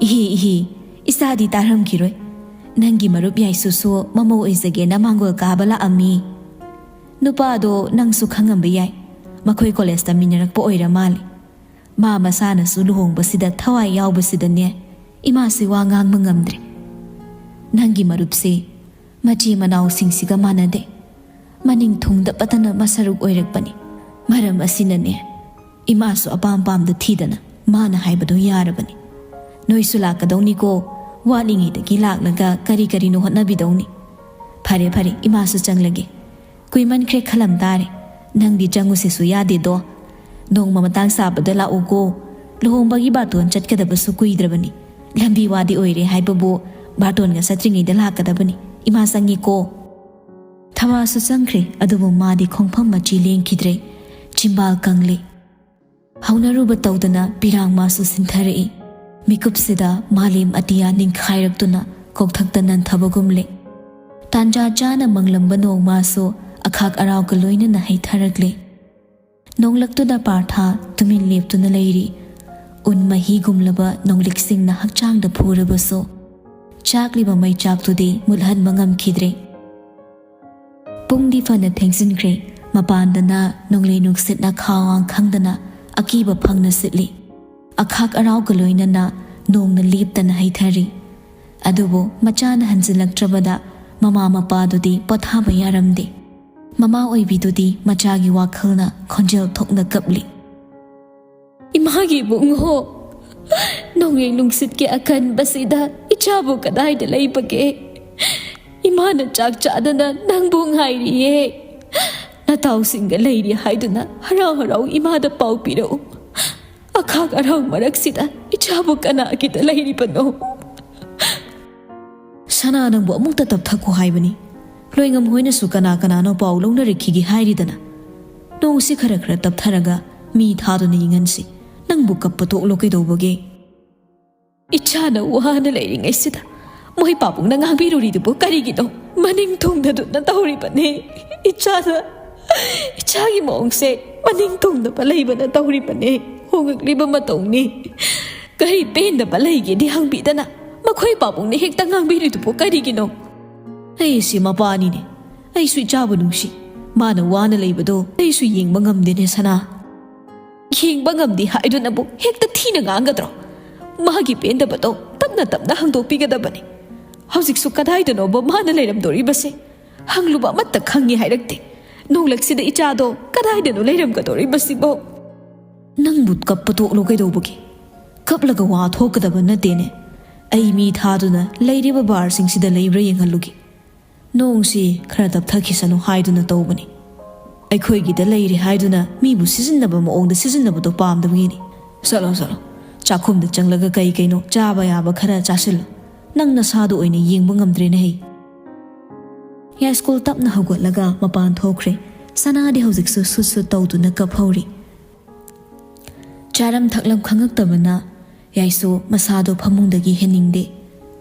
"ꯏꯍꯤ ꯏꯍꯤ, ꯏꯆꯥꯗꯤ ꯇꯥꯔꯝꯈꯤꯔꯣꯏ꯫ ꯅꯪꯒꯤ ꯃꯔꯨꯞ ꯌꯥꯏꯁꯨꯁꯨ ꯃꯃꯧ ꯑꯣꯏꯖꯒꯦꯅ ꯃꯥꯡꯒꯣꯜ ꯀꯥꯕ ꯂꯥꯛꯑꯝꯃꯤ꯫ ꯅꯨꯄꯥꯗꯣ ꯅꯪꯁꯨ ꯈꯪꯉꯝꯕ ꯌꯥꯏ꯫ ꯃꯈꯣꯏ ꯀꯣꯂꯦꯖ ꯇꯝꯃꯤꯟꯅꯔꯛꯄ ꯑꯣꯏꯔ ꯃꯥꯜꯂꯦ꯫ ꯃꯥ ꯃꯁꯥꯅꯁꯨ ꯂꯨꯍꯣꯡꯕꯁꯤꯗ ꯊꯋꯥꯏ ꯌꯥꯎꯕꯁꯤꯗꯅꯦ ꯏꯃꯥꯁꯤ ꯋꯥ ꯉꯥꯡꯕ ꯉꯝꯗ꯭ꯔꯦ꯫ ꯅꯪꯒꯤ ꯃꯔꯨꯞꯁꯦ ꯃꯆꯤꯟ ꯃꯅꯥꯎꯁꯤꯡꯁꯤꯒ ꯃꯥꯟꯅꯗꯦ꯫ ꯃꯅꯤꯡ ꯊꯨꯡꯗ ꯄꯠꯇꯅ ꯃꯁꯔꯨꯛ ꯑꯣꯏꯔꯛꯄꯅꯤ꯫ ꯃꯔꯝ ꯑꯁꯤꯅꯅꯦ ꯏꯃꯥꯁꯨ ꯑꯄꯥꯝ ꯄꯥꯝꯗ ꯊꯤꯗꯅ ꯃꯥꯅ ꯍꯥꯏꯕꯗꯣ ꯌꯥꯔꯕꯅꯤ꯫ ꯅꯣꯏꯁꯨ ꯂꯥꯛꯀꯗꯧꯅꯤꯀꯣ꯫ ꯋꯥꯠꯂꯤꯉꯩꯗꯒꯤ ꯂꯥꯛꯂꯒ ꯀꯔꯤ ꯀꯔꯤꯅꯣ ꯍꯣꯠꯅꯕꯤꯗꯧꯅꯤ꯫ ꯐꯔꯦ ꯐꯔꯦ, ꯏꯃꯥꯁꯨ ꯆꯪꯂꯒꯦ꯫ ꯀꯨꯏꯃꯟꯈ꯭ꯔꯦ ꯈꯜꯂꯝ ꯇꯥꯔꯦ꯫ ꯅꯪꯗꯤ ꯆꯪꯉꯨꯁꯤꯁꯨ ꯌꯥꯗꯦꯗꯣ꯫ ꯅꯣꯡꯃ ꯃꯇꯥꯡ ꯆꯥꯕꯗ ꯂꯥꯛꯎꯀꯣ꯫ ꯂꯨꯍꯣꯡꯕꯒꯤ ꯕꯥꯔꯇꯣꯟ ꯆꯠꯀꯗꯕꯁꯨ ꯀꯨꯏꯗ꯭ꯔꯕꯅꯤ꯫ ꯂꯝꯕꯤ ꯋꯥꯗꯤ ꯑꯣꯏꯔꯦ ꯍꯥꯏꯕꯕꯨ ꯕꯥꯔꯇꯣꯟꯒ ꯆꯠꯇ꯭ꯔꯤꯉꯩꯗ ꯂꯥꯛꯀꯗꯕꯅꯤ꯫ ꯏꯃꯥ ꯆꯪꯉꯤꯀꯣ꯫" ꯊꯕꯥꯁꯨ ꯆꯪꯈ꯭ꯔꯦ, ꯑꯗꯨꯕꯨ ꯃꯥꯗꯤ ꯈꯣꯡꯐꯝ ꯃꯆꯤ ꯂꯦꯡꯈꯤꯗ꯭ꯔꯦ꯫ ꯆꯤꯝꯕꯥꯜ ꯀꯪꯂꯦ꯫ ꯍꯧꯅꯔꯨꯕ ꯇꯧꯗꯅ ꯄꯤꯔꯥꯡ ꯃꯥꯁꯨ ꯁꯤꯟꯊꯔꯛꯏ꯫ ꯃꯤꯀꯨꯞꯁꯤꯗ ꯃꯥꯂꯦꯝ ꯑꯇꯤꯌꯥ ꯅꯤꯡꯈꯥꯏꯔꯛꯇꯨꯅ ꯀꯣꯛꯊꯛꯇ ꯅꯟꯊꯕꯒꯨꯝꯂꯦ꯫ ꯇꯥꯟꯖꯥ ꯆꯥꯅ ꯃꯪꯂꯝꯕ ꯅꯣꯡ ꯃꯥꯁꯨ ꯑꯈꯥꯛ ꯑꯔꯥꯎꯒ ꯂꯣꯏꯅꯅ ꯍꯩꯊꯔꯛꯂꯦ꯫ ꯅꯣꯡꯂꯛꯇꯨꯗ ꯄꯥꯔꯊ ꯇꯨꯃꯤꯟ ꯂꯦꯞꯇꯨꯅ ꯂꯩꯔꯤ꯫ ꯎꯟ ꯃꯍꯤꯒꯨꯝꯂꯕ ꯅꯣꯡꯂꯤꯛꯁꯤꯡꯅ ꯍꯛꯆꯥꯡꯗ ꯐꯨꯔꯕꯁꯨ, ꯆꯥꯛꯂꯤꯕ ꯃꯩꯆꯥꯛꯇꯨꯗꯤ ꯃꯨꯠꯍꯟꯕ ꯉꯝꯈꯤꯗ꯭ꯔꯦ꯫ ꯄꯨꯡꯗꯤ ꯐꯅ ꯊꯦꯡꯖꯤꯟꯈ꯭ꯔꯦ꯫ ꯃꯄꯥꯟꯗꯅ ꯅꯣꯡꯂꯩ ꯅꯨꯡꯁꯤꯠꯅ ꯈꯥꯋꯥꯡ ꯈꯪꯗꯅ ꯑꯀꯤꯕ ꯐꯪꯅ ꯁꯤꯠꯂꯤ꯫ ꯑꯈꯥꯛ ꯑꯔꯥꯎꯒ ꯂꯣꯏꯅꯅ ꯅꯣꯡꯅ ꯂꯦꯞꯇꯅ ꯍꯩꯊꯔꯤ꯫ ꯑꯗꯨꯕꯨ ꯃꯆꯥꯅ ꯍꯟꯖꯤꯜꯂꯛꯇ꯭ꯔꯕꯗ ꯃꯃꯥ ꯃꯄꯥꯗꯨꯗꯤ ꯄꯣꯊꯥꯕ ꯌꯥꯔꯝꯗꯦ꯫ ꯃꯃꯥ ꯑꯣꯏꯕꯤꯗꯨꯗꯤ ꯃꯆꯥꯒꯤ ꯋꯥꯈꯜꯅ ꯈꯣꯟꯖꯦꯜ ꯊꯣꯛꯅ ꯀꯞꯂꯤ꯫ "ꯏꯃꯥꯒꯤ ꯏꯕꯨꯡꯉꯣ, ꯅꯣꯡꯂꯩ ꯅꯨꯡꯁꯤꯠꯀꯤ ꯑꯀꯟꯕꯁꯤꯗ ꯏꯆꯥꯕꯨ ꯀꯗꯥꯏꯗ ꯂꯩꯕꯒꯦ? ꯏꯃꯥꯅ ꯆꯥꯛ ꯆꯥꯗꯅ ꯅꯪꯕꯨ ꯉꯥꯏꯔꯤꯌꯦ꯫ ꯅꯇꯥꯎꯁꯤꯡꯒ ꯂꯩꯔꯤ ꯍꯥꯏꯗꯨꯅ ꯍꯔꯥꯎ ꯍꯔꯥꯎ ꯏꯃꯥꯗ ꯄꯥꯎ ꯄꯤꯔꯛꯎ꯫ ꯑꯈꯥꯛ ꯑꯔꯥꯎ ꯃꯔꯛꯁꯤꯗ ꯏꯆꯥꯕꯨ ꯀꯅꯥꯒꯤꯗ ꯂꯩꯔꯤꯕꯅꯣ?" "ꯁꯅꯥ, ꯅꯪꯕꯨ ꯑꯃꯨꯛꯇ ꯇꯞꯊꯈꯣ ꯍꯥꯏꯕꯅꯤ꯫ ꯂꯣꯏꯉꯝ ꯍꯣꯏꯅꯁꯨ ꯀꯅꯥ ꯀꯅꯥꯅꯣ ꯄꯥꯎ ꯂꯧꯅꯔꯛꯈꯤꯒꯦ ꯍꯥꯏꯔꯤꯗꯅ꯫ ꯅꯣꯡꯁꯤ ꯈꯔ ꯈꯔ ꯇꯞꯊꯔꯒ ꯃꯤ ꯊꯥꯗꯨꯅ ꯌꯦꯡꯍꯟꯁꯤ꯫ ꯅꯪꯕꯨ ꯀꯞꯄ ꯇꯣꯛꯂꯣ ꯀꯩꯗꯧꯕꯒꯦ?" "ꯏꯆꯥꯅ ꯋꯥꯅ ꯂꯩꯔꯤꯉꯩꯁꯤꯗ ꯃꯣꯏ ꯄꯥꯕꯨꯡꯅ ꯉꯥꯡꯕꯤꯔꯨꯔꯤꯗꯨꯕꯨ ꯀꯔꯤꯒꯤꯅꯣ? ꯃꯅꯤꯡ ꯊꯨꯡꯗꯗꯨꯅ ꯇꯧꯔꯤꯕꯅꯦ꯫ ꯏꯆꯥꯅ, ꯏꯆꯥꯒꯤ ꯃꯑꯣꯡꯁꯦ ꯃꯅꯤꯡ ꯊꯨꯡꯗꯕ ꯂꯩꯕꯅ ꯇꯧꯔꯤꯕꯅꯦ꯫ ꯍꯣꯡꯂꯛꯂꯤꯕ ꯃꯇꯧꯅꯤ꯫ ꯀꯔꯤ ꯄꯦꯟꯗꯕ ꯂꯩꯒꯦꯗꯤ ꯍꯪꯕꯤꯗꯅ ꯃꯈꯣꯏ ꯄꯥꯕꯨꯡꯅ ꯍꯦꯛꯇ ꯉꯥꯡꯕꯤꯔꯤꯗꯨꯕꯨ ꯀꯔꯤꯒꯤꯅꯣ?" "ꯑꯩꯁꯤ ꯃꯄꯥꯅꯤꯅꯦ꯫ ꯑꯩꯁꯨ ꯏꯆꯥꯕꯨ ꯅꯨꯡꯁꯤ꯫ ꯃꯥꯅ ꯋꯥꯅ ꯂꯩꯕꯗꯣ ꯑꯩꯁꯨ ꯌꯦꯡꯕ ꯉꯝꯗꯦꯅꯦ, ꯁꯅꯥ꯫" "ꯌꯦꯡꯕ ꯉꯝꯗꯦ ꯍꯥꯏꯗꯨꯅꯕꯨ ꯍꯦꯛꯇ ꯊꯤꯅ ꯉꯥꯡꯒꯗ꯭ꯔꯣ? ꯃꯥꯒꯤ ꯄꯦꯟꯗꯕꯗꯣ ꯇꯞꯅ ꯇꯞꯅ ꯍꯪꯗꯣꯛꯄꯤꯒꯗꯕꯅꯤ꯫ ꯍꯧꯖꯤꯛꯁꯨ ꯀꯗꯥꯏꯗꯅꯣꯕ ꯃꯥꯅ ꯂꯩꯔꯝꯗꯣꯔꯤꯕꯁꯦ? ꯍꯪꯂꯨꯕ ꯑꯃꯠꯇ ꯈꯪꯉꯤ ꯍꯥꯏꯔꯛꯇꯦ꯫ ꯅꯣꯡꯂꯛꯁꯤꯗ ꯏꯆꯥꯗꯣ ꯀꯗꯥꯏꯗꯅꯣ ꯂꯩꯔꯝꯒꯗꯧꯔꯤꯕꯁꯤꯕꯣ?" "ꯅꯪꯕꯨ ꯀꯞꯄ ꯇꯣꯛꯂꯣ ꯀꯩꯗꯧꯕꯒꯦ? ꯀꯞꯂꯒ ꯋꯥ ꯊꯣꯛꯀꯗꯕ ꯅꯠꯇꯦꯅꯦ꯫ ꯑꯩ ꯃꯤ ꯊꯥꯗꯨꯅ ꯂꯩꯔꯤꯕ ꯕꯥꯔꯁꯤꯡꯁꯤꯗ ꯂꯩꯕ꯭ꯔꯥ ꯌꯦꯡꯍꯜꯂꯨꯒꯦ꯫ ꯅꯣꯡꯁꯤ ꯈꯔ ꯇꯞꯊꯈꯤꯁꯅꯨ ꯍꯥꯏꯗꯨꯅ ꯇꯧꯕꯅꯤ꯫ ꯑꯩꯈꯣꯏꯒꯤꯗ ꯂꯩꯔꯦ ꯍꯥꯏꯗꯨꯅ ꯃꯤꯕꯨ ꯁꯤꯖꯤꯟꯅꯕ ꯃꯑꯣꯡꯗ ꯁꯤꯖꯤꯟꯅꯕꯗꯣ ꯄꯥꯝꯗꯕꯒꯤꯅꯤ꯫ ꯆꯠꯂꯣ, ꯆꯠꯂꯣ꯫ ꯆꯥꯛꯈꯨꯝꯗ ꯆꯪꯂꯒ ꯀꯩ ꯀꯩꯅꯣ ꯆꯥꯕ ꯌꯥꯕ ꯈꯔ ꯆꯥꯁꯤꯜꯂꯨ꯫ ꯅꯪ ꯅꯁꯥꯗꯣ ꯑꯣꯏꯅ ꯌꯦꯡꯕ ꯉꯝꯗ꯭ꯔꯦꯅꯦ ꯍꯩ꯫" ꯌꯥꯏꯁ꯭ꯀꯨꯜ ꯇꯞꯅ ꯍꯧꯒꯠꯂꯒ ꯃꯄꯥꯟ ꯊꯣꯛꯈ꯭ꯔꯦ꯫ ꯁꯅꯥꯗꯤ ꯍꯧꯖꯤꯛꯁꯨ ꯁꯨꯠ ꯁꯨꯠ ꯇꯧꯗꯨꯅ ꯀꯞꯍꯧꯔꯤ꯫ ꯆꯥꯔꯝ ꯊꯛꯂꯝ ꯈꯪꯉꯛꯇꯕꯅ ꯌꯥꯏꯁꯨ ꯃꯁꯥꯗꯣ ꯐꯃꯨꯡꯗꯒꯤ ꯍꯦꯟꯅꯤꯡꯗꯦ꯫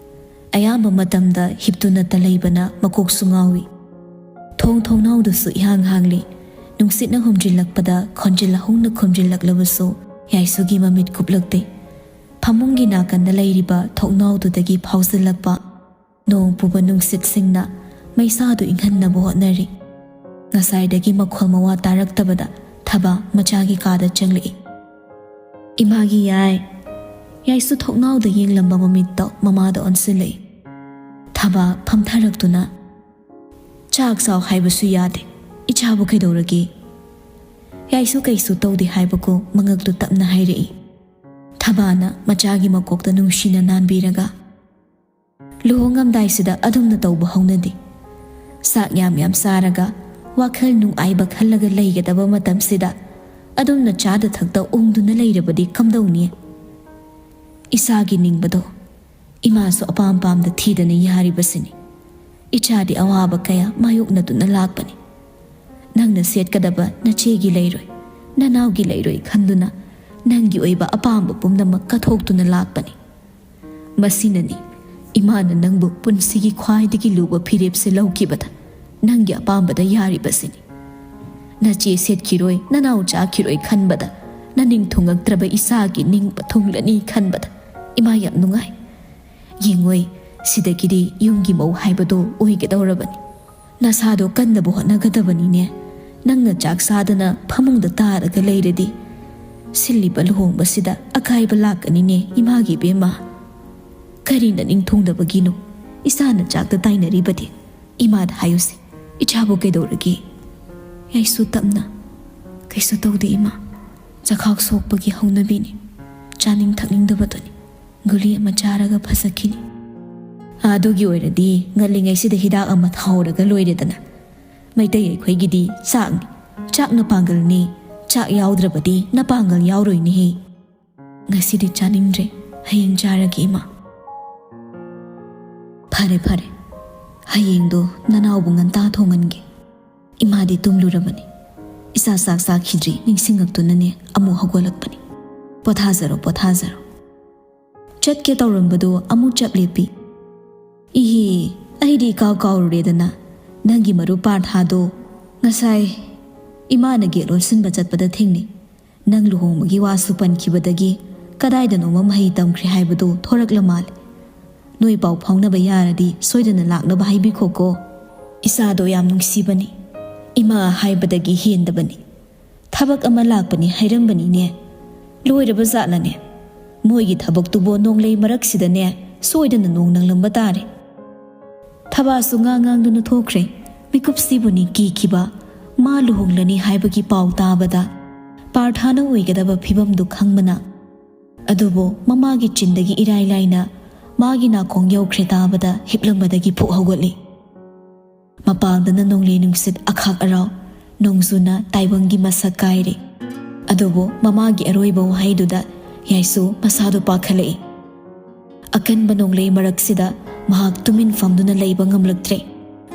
ꯑꯌꯥꯝꯕ ꯃꯇꯝꯗ ꯍꯤꯞꯇꯨꯅꯇ ꯂꯩꯕꯅ ꯃꯀꯣꯛꯁꯨ ꯉꯥꯎꯏ꯫ ꯊꯣꯡ ꯊꯣꯡꯅꯥꯎꯗꯨꯁꯨ ꯏꯍꯥꯡ ꯍꯥꯡꯂꯤ꯫ ꯅꯨꯡꯁꯤꯠꯅ ꯍꯨꯝꯖꯤꯜꯂꯛꯄꯗ ꯈꯣꯟꯖꯦꯜ ꯍꯧꯅ ꯈꯨꯝꯖꯤꯜꯂꯛꯂꯕꯁꯨ ꯌꯥꯏꯁꯨꯒꯤ ꯃꯃꯤꯠ ꯀꯨꯞꯂꯛꯇꯦ꯫ ꯐꯃꯨꯡꯒꯤ ꯅꯥꯀꯟꯗ ꯂꯩꯔꯤꯕ ꯊꯣꯡꯅꯥꯎꯗꯨꯗꯒꯤ ꯐꯥꯎꯖꯤꯜꯂꯛꯄ ꯅꯣꯡ ꯄꯨꯕ ꯅꯨꯡꯁꯤꯠꯁꯤꯡꯅ ꯃꯩꯁꯥꯗꯨ ꯏꯪꯍꯟꯅꯕ ꯍꯣꯠꯅꯔꯤ꯫ ꯉꯁꯥꯏꯗꯒꯤ ꯃꯈꯣꯜ ꯃꯋꯥ ꯇꯥꯔꯛꯇꯕꯗ ꯊꯕꯥ ꯃꯆꯥꯒꯤ ꯀꯥꯗ ꯆꯪꯂꯛꯏ꯫ "ꯏꯃꯥꯒꯤ ꯌꯥꯏ!" ꯌꯥꯏꯁꯨ ꯊꯣꯡꯅꯥꯎꯗ ꯌꯦꯡꯂꯝꯕ ꯃꯃꯤꯠꯇꯣ ꯃꯃꯥꯗ ꯑꯣꯟꯁꯤꯜꯂꯛꯏ꯫ ꯊꯕꯥ ꯐꯝꯊꯔꯛꯇꯨꯅ, "ꯆꯥꯛ ꯆꯥꯎ ꯍꯥꯏꯕꯁꯨ ꯌꯥꯗꯦ꯫ ꯏꯆꯥꯕꯨ ꯀꯩꯗꯧꯔꯒꯦ?" ꯌꯥꯏꯁꯨ ꯀꯩꯁꯨ ꯇꯧꯗꯦ ꯍꯥꯏꯕꯒꯨꯝ ꯃꯉꯛꯇꯨ ꯇꯞꯅ ꯍꯥꯏꯔꯛꯏ꯫ ꯊꯕꯥꯅ ꯃꯆꯥꯒꯤ ꯃꯀꯣꯛꯇ ꯅꯨꯡꯁꯤꯅ ꯅꯥꯟꯕꯤꯔꯒ, "ꯂꯨꯍꯣꯡꯉꯝꯗꯥꯏꯁꯤꯗ ꯑꯗꯨꯝꯅ ꯇꯧꯕ ꯍꯧꯅꯗꯦ꯫ ꯆꯥꯛ ꯌꯥꯝ ꯌꯥꯝ ꯆꯥꯔꯒ ꯋꯥꯈꯜ ꯅꯨꯡꯉꯥꯏꯕ ꯈꯜꯂꯒ ꯂꯩꯒꯗꯕ ꯃꯇꯝꯁꯤꯗ ꯑꯗꯨꯝꯅ ꯆꯥꯗ ꯊꯛꯇ ꯎꯪꯗꯨꯅ ꯂꯩꯔꯕꯗꯤ ꯀꯝꯗꯧꯅꯤ? ꯏꯁꯥꯒꯤ ꯅꯤꯡꯕꯗꯣ ꯏꯃꯥꯁꯨ ꯑꯄꯥꯝ ꯄꯥꯝꯗ ꯊꯤꯗꯅ ꯌꯥꯔꯤꯕꯁꯤꯅꯤ꯫ ꯏꯆꯥꯗꯤ ꯑꯋꯥꯕ ꯀꯌꯥ ꯃꯥꯌꯣꯛꯅꯗꯨꯅ ꯂꯥꯛꯄꯅꯤ꯫ ꯅꯪꯅ ꯁꯦꯠꯀꯗꯕ ꯅꯆꯦꯒꯤ ꯂꯩꯔꯣꯏ, ꯅꯅꯥꯎꯒꯤ ꯂꯩꯔꯣꯏ ꯈꯟꯗꯨꯅ ꯅꯪꯒꯤ ꯑꯣꯏꯕ ꯑꯄꯥꯝꯕ ꯄꯨꯝꯅꯃꯛ ꯀꯠꯊꯣꯛꯇꯨꯅ ꯂꯥꯛꯄꯅꯤ꯫ ꯃꯁꯤꯅꯅꯤ ꯏꯃꯥꯅ ꯅꯪꯕꯨ ꯄꯨꯟꯁꯤꯒꯤ ꯈ꯭ꯋꯥꯏꯗꯒꯤ ꯂꯨꯕ ꯐꯤꯔꯦꯞꯁꯦ ꯂꯧꯈꯤꯕꯗ ꯅꯪꯒꯤ ꯑꯄꯥꯝꯕꯗ ꯌꯥꯔꯤꯕꯁꯤꯅꯤ꯫ ꯅꯆꯦ ꯁꯦꯠꯈꯤꯔꯣꯏ, ꯅꯅꯥꯎ ꯆꯥꯈꯤꯔꯣꯏ ꯈꯟꯕꯗ ꯅꯅꯤꯡ ꯊꯨꯡꯉꯛꯇ꯭ꯔꯕ ꯏꯆꯥꯒꯤ ꯅꯤꯡꯕ ꯊꯨꯡꯂꯅꯤ ꯈꯟꯕꯗ ꯏꯃꯥ ꯌꯥꯝ ꯅꯨꯡꯉꯥꯏ꯫ ꯌꯦꯡꯉꯣꯏ, ꯁꯤꯗꯒꯤꯗꯤ ꯌꯨꯝꯒꯤ ꯃꯧ ꯍꯥꯏꯕꯗꯣ ꯑꯣꯏꯒꯗꯧꯔꯕꯅꯤ꯫ ꯅꯁꯥꯗꯣ ꯀꯟꯅꯕ ꯍꯣꯠꯅꯒꯗꯕꯅꯤꯅꯦ꯫ ꯅꯪꯅ ꯆꯥꯛ ꯆꯥꯗꯅ ꯐꯃꯨꯡꯗ ꯇꯥꯔꯒ ꯂꯩꯔꯗꯤ ꯁꯤꯜꯂꯤꯕ ꯂꯨꯍꯣꯡꯕꯁꯤꯗ ꯑꯀꯥꯏꯕ ꯂꯥꯛꯀꯅꯤꯅꯦ, ꯏꯃꯥꯒꯤ ꯏꯕꯦꯝꯃ꯫ ꯀꯔꯤ ꯅꯅꯤꯡ ꯊꯨꯡꯗꯕꯒꯤꯅꯣ? ꯏꯆꯥꯅ ꯆꯥꯛꯇ ꯇꯥꯏꯅꯔꯤꯕꯗꯤ꯫ ꯏꯃꯥꯗ ꯍꯥꯏꯌꯨꯁꯦ, ꯏꯆꯥꯕꯨ ꯀꯩꯗꯧꯔꯒꯦ?" ꯌꯥꯏꯁꯨ ꯇꯞꯅ, "ꯀꯩꯁꯨ ꯇꯧꯗꯦ ꯏꯃꯥ, ꯆꯈꯥꯎ ꯁꯣꯛꯄꯒꯤ ꯍꯧꯅꯕꯤꯅꯤ꯫ ꯆꯥꯅꯤꯡ ꯊꯛꯅꯤꯡꯗꯕꯗꯨꯅꯤ꯫ ꯒꯨꯂꯤ ꯑꯃ ꯆꯥꯔꯒ ꯐꯖꯈꯤꯅꯤ꯫ ꯑꯗꯨꯒꯤ ꯑꯣꯏꯔꯗꯤ ꯉꯜꯂꯤꯉꯩꯁꯤꯗ ꯍꯤꯗꯥꯛ ꯑꯃ ꯊꯥꯍꯧꯔꯒ ꯂꯣꯏꯔꯦꯗꯅ꯫ ꯃꯩꯇꯩ ꯑꯩꯈꯣꯏꯒꯤꯗꯤ ꯆꯥꯛꯅꯤ꯫ ꯆꯥꯛꯅ ꯄꯥꯡꯒꯜꯅꯤ꯫ ꯆꯥꯛ ꯌꯥꯎꯗ꯭ꯔꯕꯗꯤ ꯅꯄꯥꯡꯒꯜ ꯌꯥꯎꯔꯣꯏꯅꯦꯍꯦ꯫ ꯉꯁꯤꯗꯤ ꯆꯥꯅꯤꯡꯗ꯭ꯔꯦ꯫ ꯍꯌꯦꯡ ꯆꯥꯔꯒꯦ ꯏꯃꯥ꯫" "ꯐꯔꯦ, ꯐꯔꯦ꯫ ꯍꯌꯦꯡꯗꯣ ꯅꯅꯥꯎꯕꯨ ꯉꯟꯇꯥ ꯊꯣꯡꯍꯟꯒꯦ꯫ ꯏꯃꯥꯗꯤ ꯇꯨꯝꯂꯨꯔꯕꯅꯤ꯫ ꯏꯆꯥ ꯆꯥꯛ ꯆꯥꯈꯤꯗ꯭ꯔꯤ ꯅꯤꯡꯁꯤꯡꯉꯛꯇꯨꯅꯅꯦ ꯑꯃꯨꯛ ꯍꯧꯒꯠꯂꯛꯄꯅꯤ꯫ ꯄꯣꯊꯥꯖꯔꯣ, ꯄꯣꯊꯥꯖꯔꯣ꯫" ꯆꯠꯀꯦ ꯇꯧꯔꯝꯕꯗꯣ ꯑꯃꯨꯛ ꯆꯞ ꯂꯦꯞꯄꯤ꯫ "ꯏꯍꯦ, ꯑꯩꯗꯤ ꯏꯀꯥꯎ ꯀꯥꯎꯔꯨꯔꯦꯗꯅ꯫ ꯅꯪꯒꯤ ꯃꯔꯨꯞ ꯄꯥꯔꯊꯥꯗꯣ ꯉꯁꯥꯏ "ꯏꯃꯥꯅ ꯒꯦꯠ ꯂꯣꯟꯁꯤꯟꯕ ꯆꯠꯄꯗ ꯊꯦꯡꯅꯩ꯫ ꯅꯪ ꯂꯨꯍꯣꯡꯕꯒꯤ ꯋꯥꯁꯨ ꯄꯟꯈꯤꯕꯗꯒꯤ ꯀꯗꯥꯏꯗꯅꯣꯃ ꯃꯍꯩ ꯇꯝꯈ꯭ꯔꯦ ꯍꯥꯏꯕꯗꯨ ꯊꯣꯔꯛꯂ ꯃꯥꯜꯂꯦ꯫ ꯅꯣꯏ ꯄꯥꯎ ꯐꯥꯎꯅꯕ ꯌꯥꯔꯗꯤ ꯁꯣꯏꯗꯅ ꯂꯥꯛꯅꯕ ꯍꯥꯏꯕꯤꯈꯣꯀꯣ꯫ ꯏꯆꯥꯗꯣ ꯌꯥꯝ ꯅꯨꯡꯁꯤꯕꯅꯤ꯫ ꯏꯃꯥ ꯍꯥꯏꯕꯗꯒꯤ ꯍꯦꯟꯗꯕꯅꯤ꯫ ꯊꯕꯛ ꯑꯃ ꯂꯥꯛꯄꯅꯤ ꯍꯥꯏꯔꯝꯕꯅꯤꯅꯦ꯫ ꯂꯣꯏꯔꯕ ꯖꯥꯠꯂꯅꯦ? ꯃꯣꯏꯒꯤ ꯊꯕꯛꯇꯨꯕꯣ ꯅꯣꯡꯂꯩ ꯃꯔꯛꯁꯤꯗꯅꯦ ꯁꯣꯏꯗꯅ ꯅꯣꯡ ꯅꯪꯂꯝꯕ ꯇꯥꯔꯦ꯫" ꯊꯕꯥꯁꯨ ꯉꯥꯡ ꯉꯥꯡꯗꯨꯅ ꯊꯣꯛꯈ꯭ꯔꯦ꯫ ꯃꯤꯀꯨꯞꯁꯤꯕꯨꯅꯤ ꯀꯤꯈꯤꯕ꯫ ꯃꯥ ꯂꯨꯍꯣꯡꯂꯅꯤ ꯍꯥꯏꯕꯒꯤ ꯄꯥꯎ ꯇꯥꯕꯗ ꯄꯥꯔꯊꯥꯅ ꯑꯣꯏꯒꯗꯕ ꯐꯤꯕꯝꯗꯨ ꯈꯪꯕꯅ꯫ ꯑꯗꯨꯕꯨ ꯃꯃꯥꯒꯤ ꯆꯤꯟꯗꯒꯤ ꯏꯔꯥꯏ ꯂꯥꯏꯅ ꯃꯥꯒꯤ ꯅꯥꯀꯣꯡ ꯌꯧꯈ꯭ꯔꯦ ꯇꯥꯕꯗ ꯍꯤꯞꯂꯝꯕꯗꯒꯤ ꯐꯨꯛ ꯍꯧꯒꯠꯂꯤ꯫ ꯃꯄꯥꯟꯗꯅ ꯅꯣꯡꯂꯩ ꯅꯨꯡꯁꯤꯠ ꯑꯈꯥꯛ ꯑꯔꯥꯎ, ꯅꯣꯡꯖꯨꯅ ꯇꯥꯏꯕꯪꯒꯤ ꯃꯁꯛ ꯀꯥꯏꯔꯦ꯫ ꯑꯗꯨꯕꯨ ꯃꯃꯥꯒꯤ ꯑꯔꯣꯏꯕ ꯋꯥꯍꯩꯗꯨꯗ ꯌꯥꯏꯁꯨ ꯃꯁꯥꯗꯨ ꯄꯥꯈꯠꯂꯛꯏ꯫ ꯑꯀꯟꯕ ꯅꯣꯡꯂꯩ ꯃꯔꯛꯁꯤꯗ ꯃꯍꯥꯛ ꯇꯨꯃꯤꯟ ꯐꯝꯗꯨꯅ ꯂꯩꯕ ꯉꯝꯂꯛꯇ꯭ꯔꯦ꯫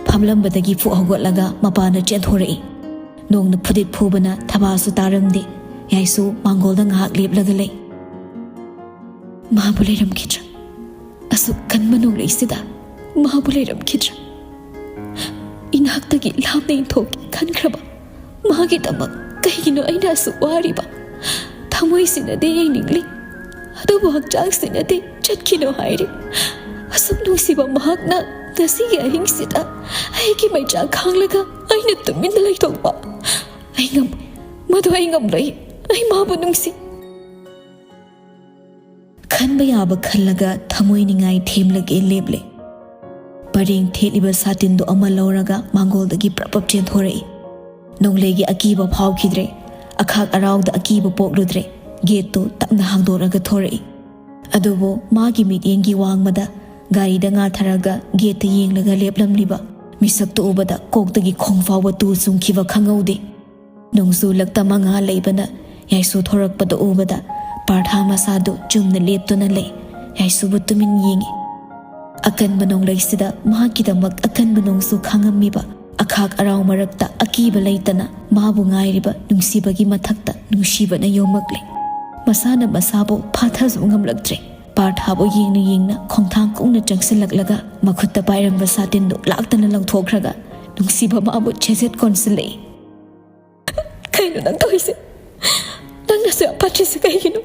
ꯐꯝꯂꯝꯕꯗꯒꯤ ꯐꯨꯛ ꯍꯧꯒꯠꯂꯒ ꯃꯄꯥꯟꯗ ꯆꯦꯟꯊꯣꯔꯛꯏ꯫ ꯅꯣꯡꯅ ꯐꯨꯗꯤꯠ ꯐꯨꯕꯅ ꯊꯕꯥꯁꯨ ꯇꯥꯔꯝꯗꯦ꯫ ꯌꯥꯏꯁꯨ ꯃꯥꯡꯒꯣꯜꯗ ꯉꯥꯏꯍꯥꯛ ꯂꯦꯞꯂꯒ ꯂꯩ꯫ ꯃꯥꯕꯨ ꯂꯩꯔꯝꯈꯤꯗ꯭ꯔꯥ? ꯑꯁꯨꯛ ꯀꯟꯕ ꯅꯣꯡꯂꯩꯁꯤꯗ ꯃꯥꯕꯨ ꯂꯩꯔꯝꯈꯤꯗ꯭ꯔꯥ? ꯏꯅꯥꯛꯇꯒꯤ ꯂꯥꯞꯅ ꯏꯟꯊꯣꯛꯀꯦ ꯈꯟꯈ꯭ꯔꯕ ꯃꯥꯒꯤꯗꯃꯛ ꯀꯩꯒꯤꯅꯣ ꯑꯩꯅ ꯑꯁꯨꯛ ꯋꯥꯔꯤꯕ? ꯊꯃꯣꯏꯁꯤꯅꯗꯤ ꯌꯦꯡꯅꯤꯡꯂꯤ, ꯑꯗꯨꯕꯨ ꯍꯛꯆꯥꯡꯁꯤꯅꯗꯤ ꯆꯠꯈꯤꯅꯨ ꯍꯥꯏꯔꯤ꯫ ꯑꯁꯨꯛ ꯅꯨꯡꯁꯤꯕ ꯃꯍꯥꯛꯅ ꯉꯁꯤꯒꯤ ꯑꯍꯤꯡꯁꯤꯗ ꯑꯩꯒꯤ ꯃꯩꯆꯥꯛ ꯈꯥꯡꯂꯒ ꯑꯩꯅ ꯇꯨꯃꯤꯟꯅ ꯂꯩꯊꯣꯛꯄ꯫ ꯑꯩ ꯉꯝ-, ꯃꯗꯨ ꯑꯩ ꯉꯝꯂꯣꯏ꯫ ꯑꯩ ꯃꯥꯕꯨ ꯅꯨꯡꯁꯤ꯫ ꯈꯟꯕ ꯌꯥꯕ ꯈꯜꯂꯒ ꯊꯃꯣꯏ ꯅꯤꯡꯉꯥꯏ ꯊꯦꯝꯂꯒꯦ ꯂꯦꯞꯂꯦ꯫ ꯄꯔꯦꯡ ꯊꯦꯠꯂꯤꯕ ꯁꯥꯇꯤꯟꯗꯨ ꯑꯃ ꯂꯧꯔꯒ ꯃꯥꯡꯒꯣꯜꯗꯒꯤ ꯄ꯭ꯔꯞ ꯄ꯭ꯔꯞ ꯆꯦꯟꯊꯣꯔꯛꯏ꯫ ꯅꯣꯡꯂꯩꯒꯤ ꯑꯀꯤꯕ ꯐꯥꯎꯈꯤꯗ꯭ꯔꯦ꯫ ꯑꯈꯥꯛ ꯑꯔꯥꯎꯗ ꯑꯀꯤꯕ ꯄꯣꯛꯂꯨꯗ꯭ꯔꯦ꯫ ꯒꯦꯠꯇꯨ ꯇꯞꯅ ꯍꯥꯡꯗꯣꯔꯛꯑꯒ ꯊꯣꯔꯛꯏ꯫ ꯑꯗꯨꯕꯨ ꯃꯥꯒꯤ ꯃꯤꯠꯌꯦꯡꯒꯤ ꯋꯥꯡꯃꯗ ꯒꯥꯔꯤꯗ ꯉꯥꯊꯔꯒ ꯒꯦꯠꯇ ꯌꯦꯡꯂꯒ ꯂꯦꯞꯂꯝꯂꯤꯕ ꯃꯤꯁꯛꯇꯨ ꯎꯕꯗ ꯀꯣꯛꯇꯒꯤ ꯈꯣꯡ ꯐꯥꯎꯕ ꯇꯨ ꯆꯨꯡꯈꯤꯕ ꯈꯪꯍꯧꯗꯦ꯫ ꯅꯣꯡꯖꯨ ꯂꯛꯇ ꯃꯉꯥ ꯂꯩꯕꯅ ꯌꯥꯏꯁꯨ ꯊꯣꯔꯛꯄꯗ ꯎꯕꯗ ꯄꯥꯔꯊꯥ ꯃꯁꯥꯗꯨ ꯆꯨꯝꯅ ꯂꯦꯞꯇꯨꯅ ꯂꯩ꯫ ꯌꯥꯏꯁꯨꯕꯨ ꯇꯨꯃꯤꯟ ꯌꯦꯡꯉꯤ꯫ ꯑꯀꯟꯕ ꯅꯣꯡꯂꯩꯁꯤꯗ ꯃꯍꯥꯛꯀꯤꯗꯃꯛ ꯑꯀꯟꯕ ꯅꯣꯡꯁꯨ ꯈꯥꯡꯉꯝꯃꯤꯕ ꯑꯈꯥꯛ ꯑꯔꯥꯎ ꯃꯔꯛꯇ ꯑꯀꯤꯕ ꯂꯩꯇꯅ ꯃꯥꯕꯨ ꯉꯥꯏꯔꯤꯕ ꯅꯨꯡꯁꯤꯕꯒꯤ ꯃꯊꯛꯇ ꯅꯨꯡꯁꯤꯕꯅ ꯌꯣꯝꯃꯛꯂꯤ꯫ ꯃꯁꯥꯅ ꯃꯁꯥꯕꯨ ꯐꯥꯊꯖꯕ ꯉꯝꯂꯛꯇ꯭ꯔꯦ꯫ ꯄꯥꯔꯊꯥꯕꯨ ꯌꯦꯡꯅ ꯌꯦꯡꯅ ꯈꯣꯡꯊꯥꯡ ꯀꯨꯡꯅ ꯆꯪꯁꯤꯜꯂꯛꯂꯒ ꯃꯈꯨꯠꯇ ꯄꯥꯏꯔꯝꯕ ꯁꯥꯇꯤꯟꯗꯨ ꯂꯥꯛꯇꯅ ꯂꯧꯊꯣꯛꯈ꯭ꯔꯒ ꯅꯨꯡꯁꯤꯕ ꯃꯥꯕꯨ ꯆꯦꯖꯦꯠ ꯀꯣꯟꯁꯤꯜꯂꯛꯏ꯫ ꯀꯩꯅꯣ ꯅꯪ ꯇꯧꯔꯤꯁꯦ? ꯅꯪꯅꯁꯨ ꯌꯥꯝ ꯐꯠꯇ꯭ꯔꯤꯁꯦ ꯀꯩꯒꯤꯅꯣ?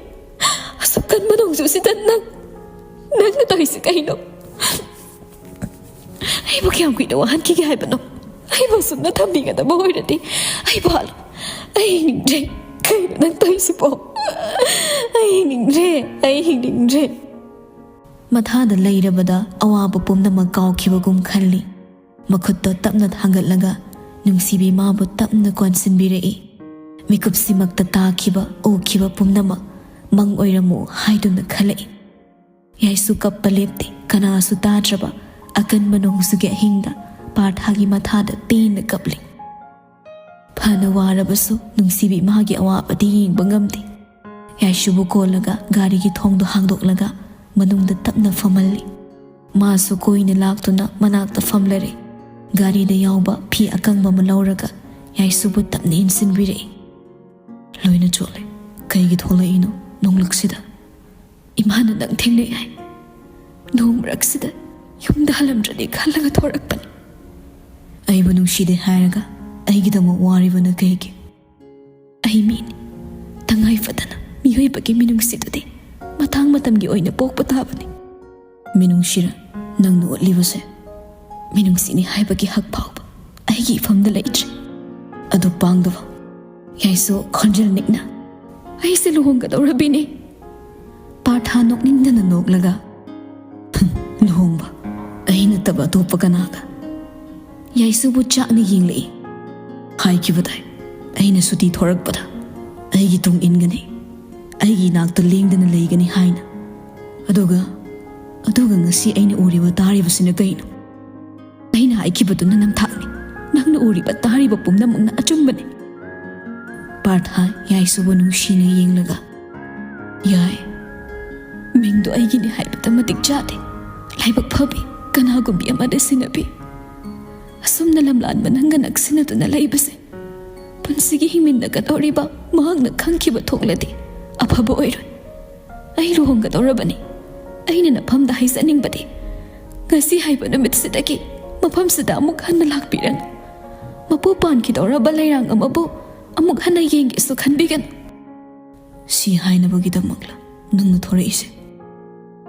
ꯑꯁꯨꯛ ꯀꯟꯕ ꯅꯣꯡꯖꯨꯁꯤꯗ ꯅꯪ, ꯅꯪꯅ ꯇꯧꯔꯤꯁꯦ ꯀꯩꯅꯣ? ꯑꯩꯕꯨ ꯀꯌꯥꯝ ꯀꯨꯏꯅ ꯋꯥꯍꯟꯈꯤꯒꯦ ꯍꯥꯏꯕꯅꯣ? ꯑꯩꯕꯨ ꯑꯁꯨꯝꯅ ꯊꯝꯕꯤꯒꯗꯕ ꯑꯣꯏꯔꯗꯤ ꯑꯩꯕꯨ ꯍꯥꯠꯂꯣ꯫ ꯑꯩ ꯍꯤꯡꯅꯤꯡꯗ꯭ꯔꯦ꯫ ꯀꯩꯅꯣ ꯅꯪ ꯇꯧꯔꯤꯁꯤꯕꯣ? ꯑꯩ ꯍꯤꯡꯅꯤꯡꯗ꯭ꯔꯦ꯫ ꯑꯩ ꯍꯤꯡꯅꯤꯡꯗ꯭ꯔꯦ꯫ ꯃꯊꯥꯗ ꯂꯩꯔꯕꯗ ꯑꯋꯥꯕ ꯄꯨꯝꯅꯃꯛ ꯀꯥꯎꯈꯤꯕꯒꯨꯝ ꯈꯜꯂꯤ꯫ ꯃꯈꯨꯠꯇꯣ ꯇꯞꯅ ꯊꯥꯡꯒꯠꯂꯒ ꯅꯨꯡꯁꯤꯕꯤ ꯃꯥꯕꯨ ꯇꯞꯅ ꯀꯣꯟꯁꯤꯟꯕꯤꯔꯛꯏ꯫ ꯃꯤꯀꯨꯞꯁꯤꯃꯛꯇ ꯇꯥꯈꯤꯕ, ꯎꯈꯤꯕ ꯄꯨꯝꯅꯃꯛ ꯃꯪ ꯑꯣꯏꯔꯝꯃꯨ ꯍꯥꯏꯗꯨꯅ ꯈꯜꯂꯛꯏ꯫ ꯌꯥꯏꯁꯨ ꯀꯞꯄ ꯂꯦꯞꯇꯦ꯫ ꯀꯅꯥꯁꯨ ꯇꯥꯗ꯭ꯔꯕ ꯑꯀꯟꯕ ꯅꯣꯡꯖꯨꯒꯤ ꯑꯍꯤꯡꯗ ꯄꯥꯔꯊꯥꯒꯤ ꯃꯊꯥꯗ ꯄꯦꯟꯅ ꯀꯞꯂꯤ꯫ ꯐꯅ ꯋꯥꯔꯕꯁꯨ ꯅꯨꯡꯁꯤꯕꯤ ꯃꯥꯒꯤ ꯑꯋꯥꯕꯗꯤ ꯌꯦꯡꯕ ꯉꯝꯗꯦ꯫ ꯌꯥꯏꯁꯨꯕꯨ ꯀꯣꯜꯂꯒ ꯒꯥꯔꯤꯒꯤ ꯊꯣꯡꯗꯣ ꯍꯥꯡꯗꯣꯛꯂꯒ ꯃꯅꯨꯡꯗ ꯇꯞꯅ ꯐꯝꯍꯜꯂꯤ꯫ ꯃꯥꯁꯨ ꯀꯣꯏꯅ ꯂꯥꯛꯇꯨꯅ ꯃꯅꯥꯛꯇ ꯐꯝꯂꯔꯦ꯫ ꯒꯥꯔꯤꯗ ꯌꯥꯎꯕ ꯐꯤ ꯑꯀꯪꯕ ꯑꯃ ꯂꯧꯔꯒ ꯌꯥꯏꯁꯨꯕꯨ ꯇꯞꯅ ꯏꯟꯁꯤꯟꯕꯤꯔꯛꯏ꯫ "ꯂꯣꯏꯅ ꯆꯣꯠꯂꯦ꯫ ꯀꯩꯒꯤ ꯊꯣꯛꯂꯛꯏꯅꯣ ꯅꯣꯡꯂꯛꯁꯤꯗ?" "ꯏꯃꯥꯅ ꯅꯪ ꯊꯦꯡꯅꯩ ꯍꯥꯏ꯫ ꯅꯣꯡ ꯃꯔꯛꯁꯤꯗ ꯌꯨꯝꯗ ꯍꯜꯂꯝꯗ꯭ꯔꯗꯤ ꯈꯜꯂꯒ ꯊꯣꯔꯛꯄꯅꯤ꯫" "ꯑꯩꯕꯨ ꯅꯨꯡꯁꯤꯗꯦ ꯍꯥꯏꯔꯒ ꯑꯩꯒꯤꯗꯃꯛ ꯋꯥꯔꯤꯕꯅ ꯀꯩꯒꯤ?" "ꯑꯩ ꯃꯤꯅꯤ꯫ ꯇꯉꯥꯏ ꯐꯗꯅ ꯃꯤꯑꯣꯏꯕꯒꯤ ꯃꯤꯅꯨꯡꯁꯤꯗꯨꯗꯤ ꯃꯇꯥꯡ ꯃꯇꯝꯒꯤ ꯑꯣꯏꯅ ꯄꯣꯛꯄ ꯇꯥꯕꯅꯤ꯫" "ꯃꯤꯅꯨꯡꯁꯤꯔ ꯅꯪꯅ ꯎꯠꯂꯤꯕꯁꯦ? ꯃꯤꯅꯨꯡꯁꯤꯅꯤ ꯍꯥꯏꯕꯒꯤ ꯍꯛ ꯐꯥꯎꯕ ꯑꯩꯒꯤ ꯏꯐꯝꯗ ꯂꯩꯇ꯭ꯔꯦ꯫ ꯑꯗꯨ ꯄꯥꯡꯗꯕ ꯌꯥꯏꯁꯨ ꯈꯣꯟꯖꯦꯜ ꯅꯤꯛꯅ, "ꯑꯩꯁꯦ ꯂꯨꯍꯣꯡꯒꯗꯧꯔꯕꯤꯅꯦ꯫" ꯄꯥꯔꯊꯥ ꯅꯣꯛꯅꯤꯡꯗꯅ ꯅꯣꯛꯂꯒ, "ꯂꯨꯍꯣꯡꯕ? ꯑꯩ ꯅꯠꯇꯕ ꯑꯇꯣꯞꯄ ꯀꯅꯥꯒ?" ꯌꯥꯏꯁꯨꯕꯨ ꯆꯥꯛꯅ ꯌꯦꯡꯂꯛꯏ꯫ "ꯍꯥꯏꯈꯤꯕꯗꯥꯏ ꯑꯩꯅ ꯁꯨꯇꯤ ꯊꯣꯔꯛꯄꯗ ꯑꯩꯒꯤ ꯇꯨꯡ ꯏꯟꯒꯅꯤ, ꯑꯩꯒꯤ ꯏꯅꯥꯛꯇ ꯂꯦꯡꯗꯅ ꯂꯩꯒꯅꯤ ꯍꯥꯏꯅ꯫ ꯑꯗꯨꯒ, ꯑꯗꯨꯒ ꯉꯁꯤ ꯑꯩꯅ ꯎꯔꯤꯕ ꯇꯥꯔꯤꯕꯁꯤꯅ ꯀꯩꯅꯣ?" "ꯑꯩꯅ ꯍꯥꯏꯈꯤꯕꯗꯨꯅ ꯅꯝꯊꯥꯛꯅꯤ꯫ ꯅꯪꯅ ꯎꯔꯤꯕ ꯇꯥꯔꯤꯕ ꯄꯨꯝꯅꯃꯛꯅ ꯑꯆꯨꯝꯕꯅꯤ꯫" ꯄꯥꯔꯊ ꯌꯥꯏꯁꯨꯕꯨ ꯅꯨꯡꯁꯤꯅ ꯌꯦꯡꯂꯒ, "ꯌꯥꯏ, ꯃꯤꯡꯗꯣ ꯑꯩꯒꯤꯅꯤ ꯍꯥꯏꯕꯗ ꯃꯇꯤꯛ ꯆꯥꯗꯦ꯫ ꯂꯥꯏꯕꯛ ꯐꯕꯤ, ꯀꯅꯥꯒꯨꯝꯕꯤ ꯑꯃꯗ ꯁꯤꯟꯅꯕꯤ꯫ ꯑꯁꯨꯝꯅ ꯂꯝꯂꯥꯟꯕ ꯅꯪꯒ ꯅꯛꯁꯤꯟꯅꯗꯨꯅ ꯂꯩꯕꯁꯦ ꯄꯨꯟꯁꯤꯒꯤ ꯍꯤꯡꯃꯤꯟꯅꯒꯗꯧꯔꯤꯕ ꯃꯍꯥꯛꯅ ꯈꯪꯈꯤꯕ ꯊꯣꯛꯂꯗꯤ ꯑꯐꯕ ꯑꯣꯏꯔꯣꯏ꯫ ꯑꯩ ꯂꯨꯍꯣꯡꯒꯗꯧꯔꯕꯅꯤ꯫ ꯑꯩꯅ ꯅꯐꯝꯗ ꯍꯥꯏꯖꯅꯤꯡꯕꯗꯤ, ꯉꯁꯤ ꯍꯥꯏꯕ ꯅꯨꯃꯤꯠꯁꯤꯗꯒꯤ ꯃꯐꯝꯁꯤꯗ ꯑꯃꯨꯛ ꯍꯟꯅ ꯂꯥꯛꯄꯤꯔꯅꯨ꯫ ꯃꯄꯨ ꯄꯥꯟꯈꯤꯗꯧꯔꯕ ꯂꯩꯔꯥꯡ ꯑꯃꯕꯨ ꯑꯃꯨꯛ ꯍꯟꯅ ꯌꯦꯡꯒꯦꯁꯨ ꯈꯟꯕꯤꯒꯅꯨ꯫ ꯁꯤ ꯍꯥꯏꯅꯕꯒꯤꯗꯃꯛꯂ ꯅꯪꯅ ꯊꯣꯔꯛꯏꯁꯦ?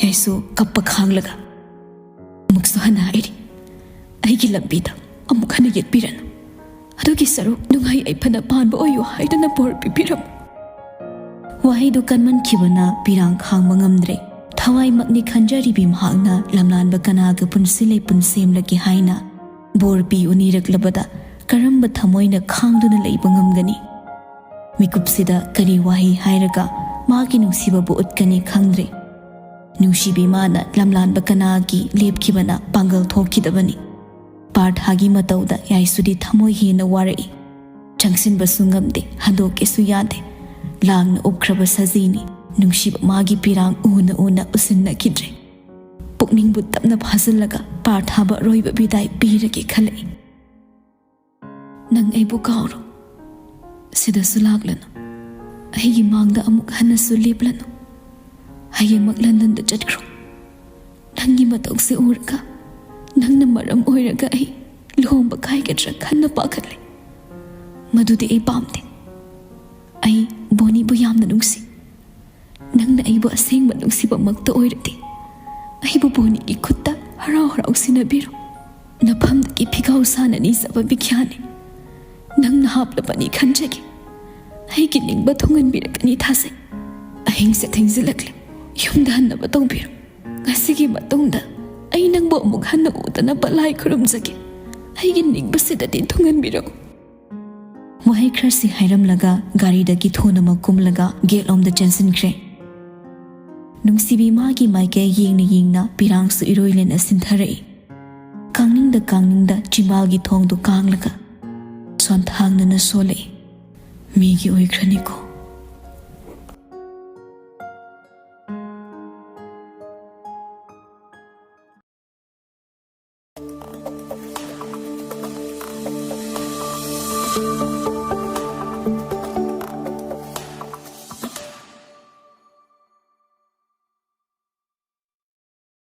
ꯑꯩꯁꯨ ꯀꯞꯄ ꯈꯥꯡꯂꯒ ꯑꯃꯨꯛꯁꯨ ꯍꯟꯅ ꯍꯥꯏꯔꯤ, ꯑꯩꯒꯤ ꯂꯝꯕꯤꯗ ꯑꯃꯨꯛ ꯍꯟꯅ ꯌꯦꯠꯄꯤꯔꯅꯨ꯫ ꯑꯗꯨꯒꯤ ꯁꯔꯨꯛ ꯅꯨꯡꯉꯥꯏ ꯌꯥꯏꯐꯅ ꯄꯥꯟꯕ ꯑꯣꯏꯌꯨ ꯍꯥꯏꯗꯨꯅ ꯕꯣꯔ ꯄꯤꯕꯤꯔꯝꯃꯨ꯫ ꯋꯥꯍꯩꯗꯨ ꯀꯟꯃꯟꯈꯤꯕꯅ ꯄꯤꯔꯥꯡ ꯈꯥꯡꯕ ꯉꯝꯗ꯭ꯔꯦ꯫ ꯊꯋꯥꯏꯃꯛꯅꯤ ꯈꯟꯖꯔꯤꯕꯤ ꯃꯍꯥꯛꯅ ꯂꯝꯂꯥꯟꯕ ꯀꯅꯥꯒ ꯄꯨꯟꯁꯤ ꯂꯩꯄꯨꯟ ꯁꯦꯝꯂꯒꯦ ꯍꯥꯏꯅ ꯕꯣꯔ ꯄꯤꯌꯨ ꯅꯤꯔꯛꯂꯕꯗ ꯀꯔꯝꯕ ꯊꯃꯣꯏꯅ ꯈꯥꯡꯗꯨꯅ ꯂꯩꯕ ꯉꯝꯒꯅꯤ? ꯃꯤꯀꯨꯞꯁꯤꯗ ꯀꯔꯤ ꯋꯥꯍꯩ ꯍꯥꯏꯔꯒ ꯃꯥꯒꯤ ꯅꯨꯡꯁꯤꯕꯕꯨ ꯎꯠꯀꯅꯤ ꯈꯪꯗ꯭ꯔꯦ꯫ ꯅꯨꯡꯁꯤꯕꯤ ꯃꯥꯅ ꯂꯝꯂꯥꯟꯕ ꯀꯅꯥꯒꯤ ꯂꯦꯞꯈꯤꯕꯅ ꯄꯥꯡꯒꯜ ꯊꯣꯛꯈꯤꯗꯕꯅꯤ꯫ ꯄꯥꯔꯊꯥꯒꯤ ꯃꯇꯧꯗ ꯌꯥꯏꯁꯨꯗꯤ ꯊꯃꯣꯏ ꯍꯦꯟꯅ ꯋꯥꯔꯛꯏ꯫ ꯆꯪꯁꯤꯟꯕꯁꯨ ꯉꯝꯗꯦ, ꯍꯟꯗꯣꯛꯀꯦꯁꯨ ꯌꯥꯗꯦ꯫ ꯂꯥꯡꯅ ꯎꯞꯈ꯭ꯔꯕ ꯁꯖꯤꯅꯤ꯫ ꯅꯨꯡꯁꯤꯕ ꯃꯥꯒꯤ ꯄꯤꯔꯥꯡ ꯎꯅ ꯎꯅ ꯎꯁꯤꯟꯅꯈꯤꯗ꯭ꯔꯦ꯫ ꯄꯨꯛꯅꯤꯡꯕꯨ ꯇꯞꯅ ꯐꯥꯖꯤꯜꯂꯒ ꯄꯥꯔꯊꯥꯕ ꯑꯔꯣꯏꯕ ꯕꯤꯗꯥꯏ ꯄꯤꯔꯒꯦ ꯈꯜꯂꯛꯏ꯫ ꯅꯪ ꯑꯩꯕꯨ ꯀꯥꯎꯔꯣ꯫ ꯁꯤꯗꯁꯨ ꯂꯥꯛꯂꯅꯨ꯫ ꯑꯩꯒꯤ ꯃꯥꯡꯗ ꯑꯃꯨꯛ ꯍꯟꯅꯁꯨ ꯂꯦꯞꯂꯅꯨ꯫ ꯍꯌꯦꯡꯃꯛ ꯂꯟꯗꯟꯗ ꯆꯠꯈ꯭ꯔꯣ꯫ ꯅꯪꯒꯤ ꯃꯇꯧꯁꯦ ꯎꯔꯒ ꯅꯪꯅ ꯃꯔꯝ ꯑꯣꯏꯔꯒ ꯑꯩ ꯂꯨꯍꯣꯡꯕ ꯀꯥꯏꯒꯗ꯭ꯔꯥ ꯈꯟꯅ ꯄꯥꯈꯠꯂꯦ꯫ ꯃꯗꯨꯗꯤ ꯑꯩ ꯄꯥꯝꯗꯦ꯫ ꯑꯩ ꯕꯣꯅꯤꯕꯨ ꯌꯥꯝꯅ ꯅꯨꯡꯁꯤ꯫ ꯅꯪꯅ ꯑꯩꯕꯨ ꯑꯁꯦꯡꯕ ꯅꯨꯡꯁꯤꯕꯃꯛꯇ ꯑꯣꯏꯔꯗꯤ ꯑꯩꯕꯨ ꯕꯣꯅꯤꯒꯤ ꯈꯨꯠꯇ ꯍꯔꯥꯎ ꯍꯔꯥꯎ ꯁꯤꯟꯅꯕꯤꯔꯣ꯫ ꯅꯐꯝꯗꯒꯤ ꯐꯤꯒꯥꯎ ꯁꯥꯅ ꯅꯤꯖꯕ ꯕꯤꯈ꯭ꯌꯥꯅꯤ꯫ ꯅꯪꯅ ꯍꯥꯞꯂꯕꯅꯤ ꯈꯟꯖꯒꯦ꯫ ꯑꯩꯒꯤ ꯅꯤꯡꯕ ꯊꯨꯡꯍꯟꯕꯤꯔꯛꯀꯅꯤ ꯊꯥꯖꯩ꯫ ꯑꯍꯤꯡꯁꯦ ꯊꯦꯡꯖꯤꯜꯂꯛꯂꯦ꯫ ꯌꯨꯝꯗ ꯍꯟꯅꯕ ꯇꯧꯕꯤꯔꯣ꯫ ꯉꯁꯤꯒꯤ ꯃꯇꯨꯡꯗ ꯑꯩ ꯅꯪꯕꯨ ꯑꯃꯨꯛ ꯍꯟꯅ ꯎꯗꯅꯕ ꯂꯥꯏ ꯈꯨꯔꯨꯝꯖꯒꯦ꯫ ꯑꯩꯒꯤ ꯅꯤꯡꯕꯁꯤꯗꯗꯤ ꯊꯨꯡꯍꯟꯕꯤꯔꯛꯎ꯫ ꯋꯥꯍꯩ ꯈꯔꯁꯤ ꯍꯥꯏꯔꯝꯂꯒ ꯒꯥꯔꯤꯗꯒꯤ ꯊꯨꯅꯃꯛ ꯀꯨꯝꯂꯒ ꯒꯦꯠꯂꯣꯝꯗ ꯆꯦꯟꯁꯤꯟꯈ꯭ꯔꯦ꯫ ꯅꯨꯡꯁꯤꯕꯤ ꯃꯥꯒꯤ ꯃꯥꯏꯀꯩ ꯌꯦꯡꯅ ꯌꯦꯡꯅ ꯄꯤꯔꯥꯡꯁꯨ ꯏꯔꯣꯏ ꯂꯦꯟꯅ ꯁꯤꯟꯊꯔꯛꯏ꯫ ꯀꯥꯡꯅꯤꯡꯗ ꯀꯥꯡꯅꯤꯡꯗ ꯆꯤꯝꯕꯥꯜꯒꯤ ꯊꯣꯡꯗꯨ ꯀꯥꯡꯂꯒ ꯁꯣꯟꯊꯥꯡꯅꯅ ꯁꯣꯜꯂꯛꯏ꯫ ꯃꯤꯒꯤ ꯑꯣꯏꯈ꯭ꯔꯅꯤꯀꯣ꯫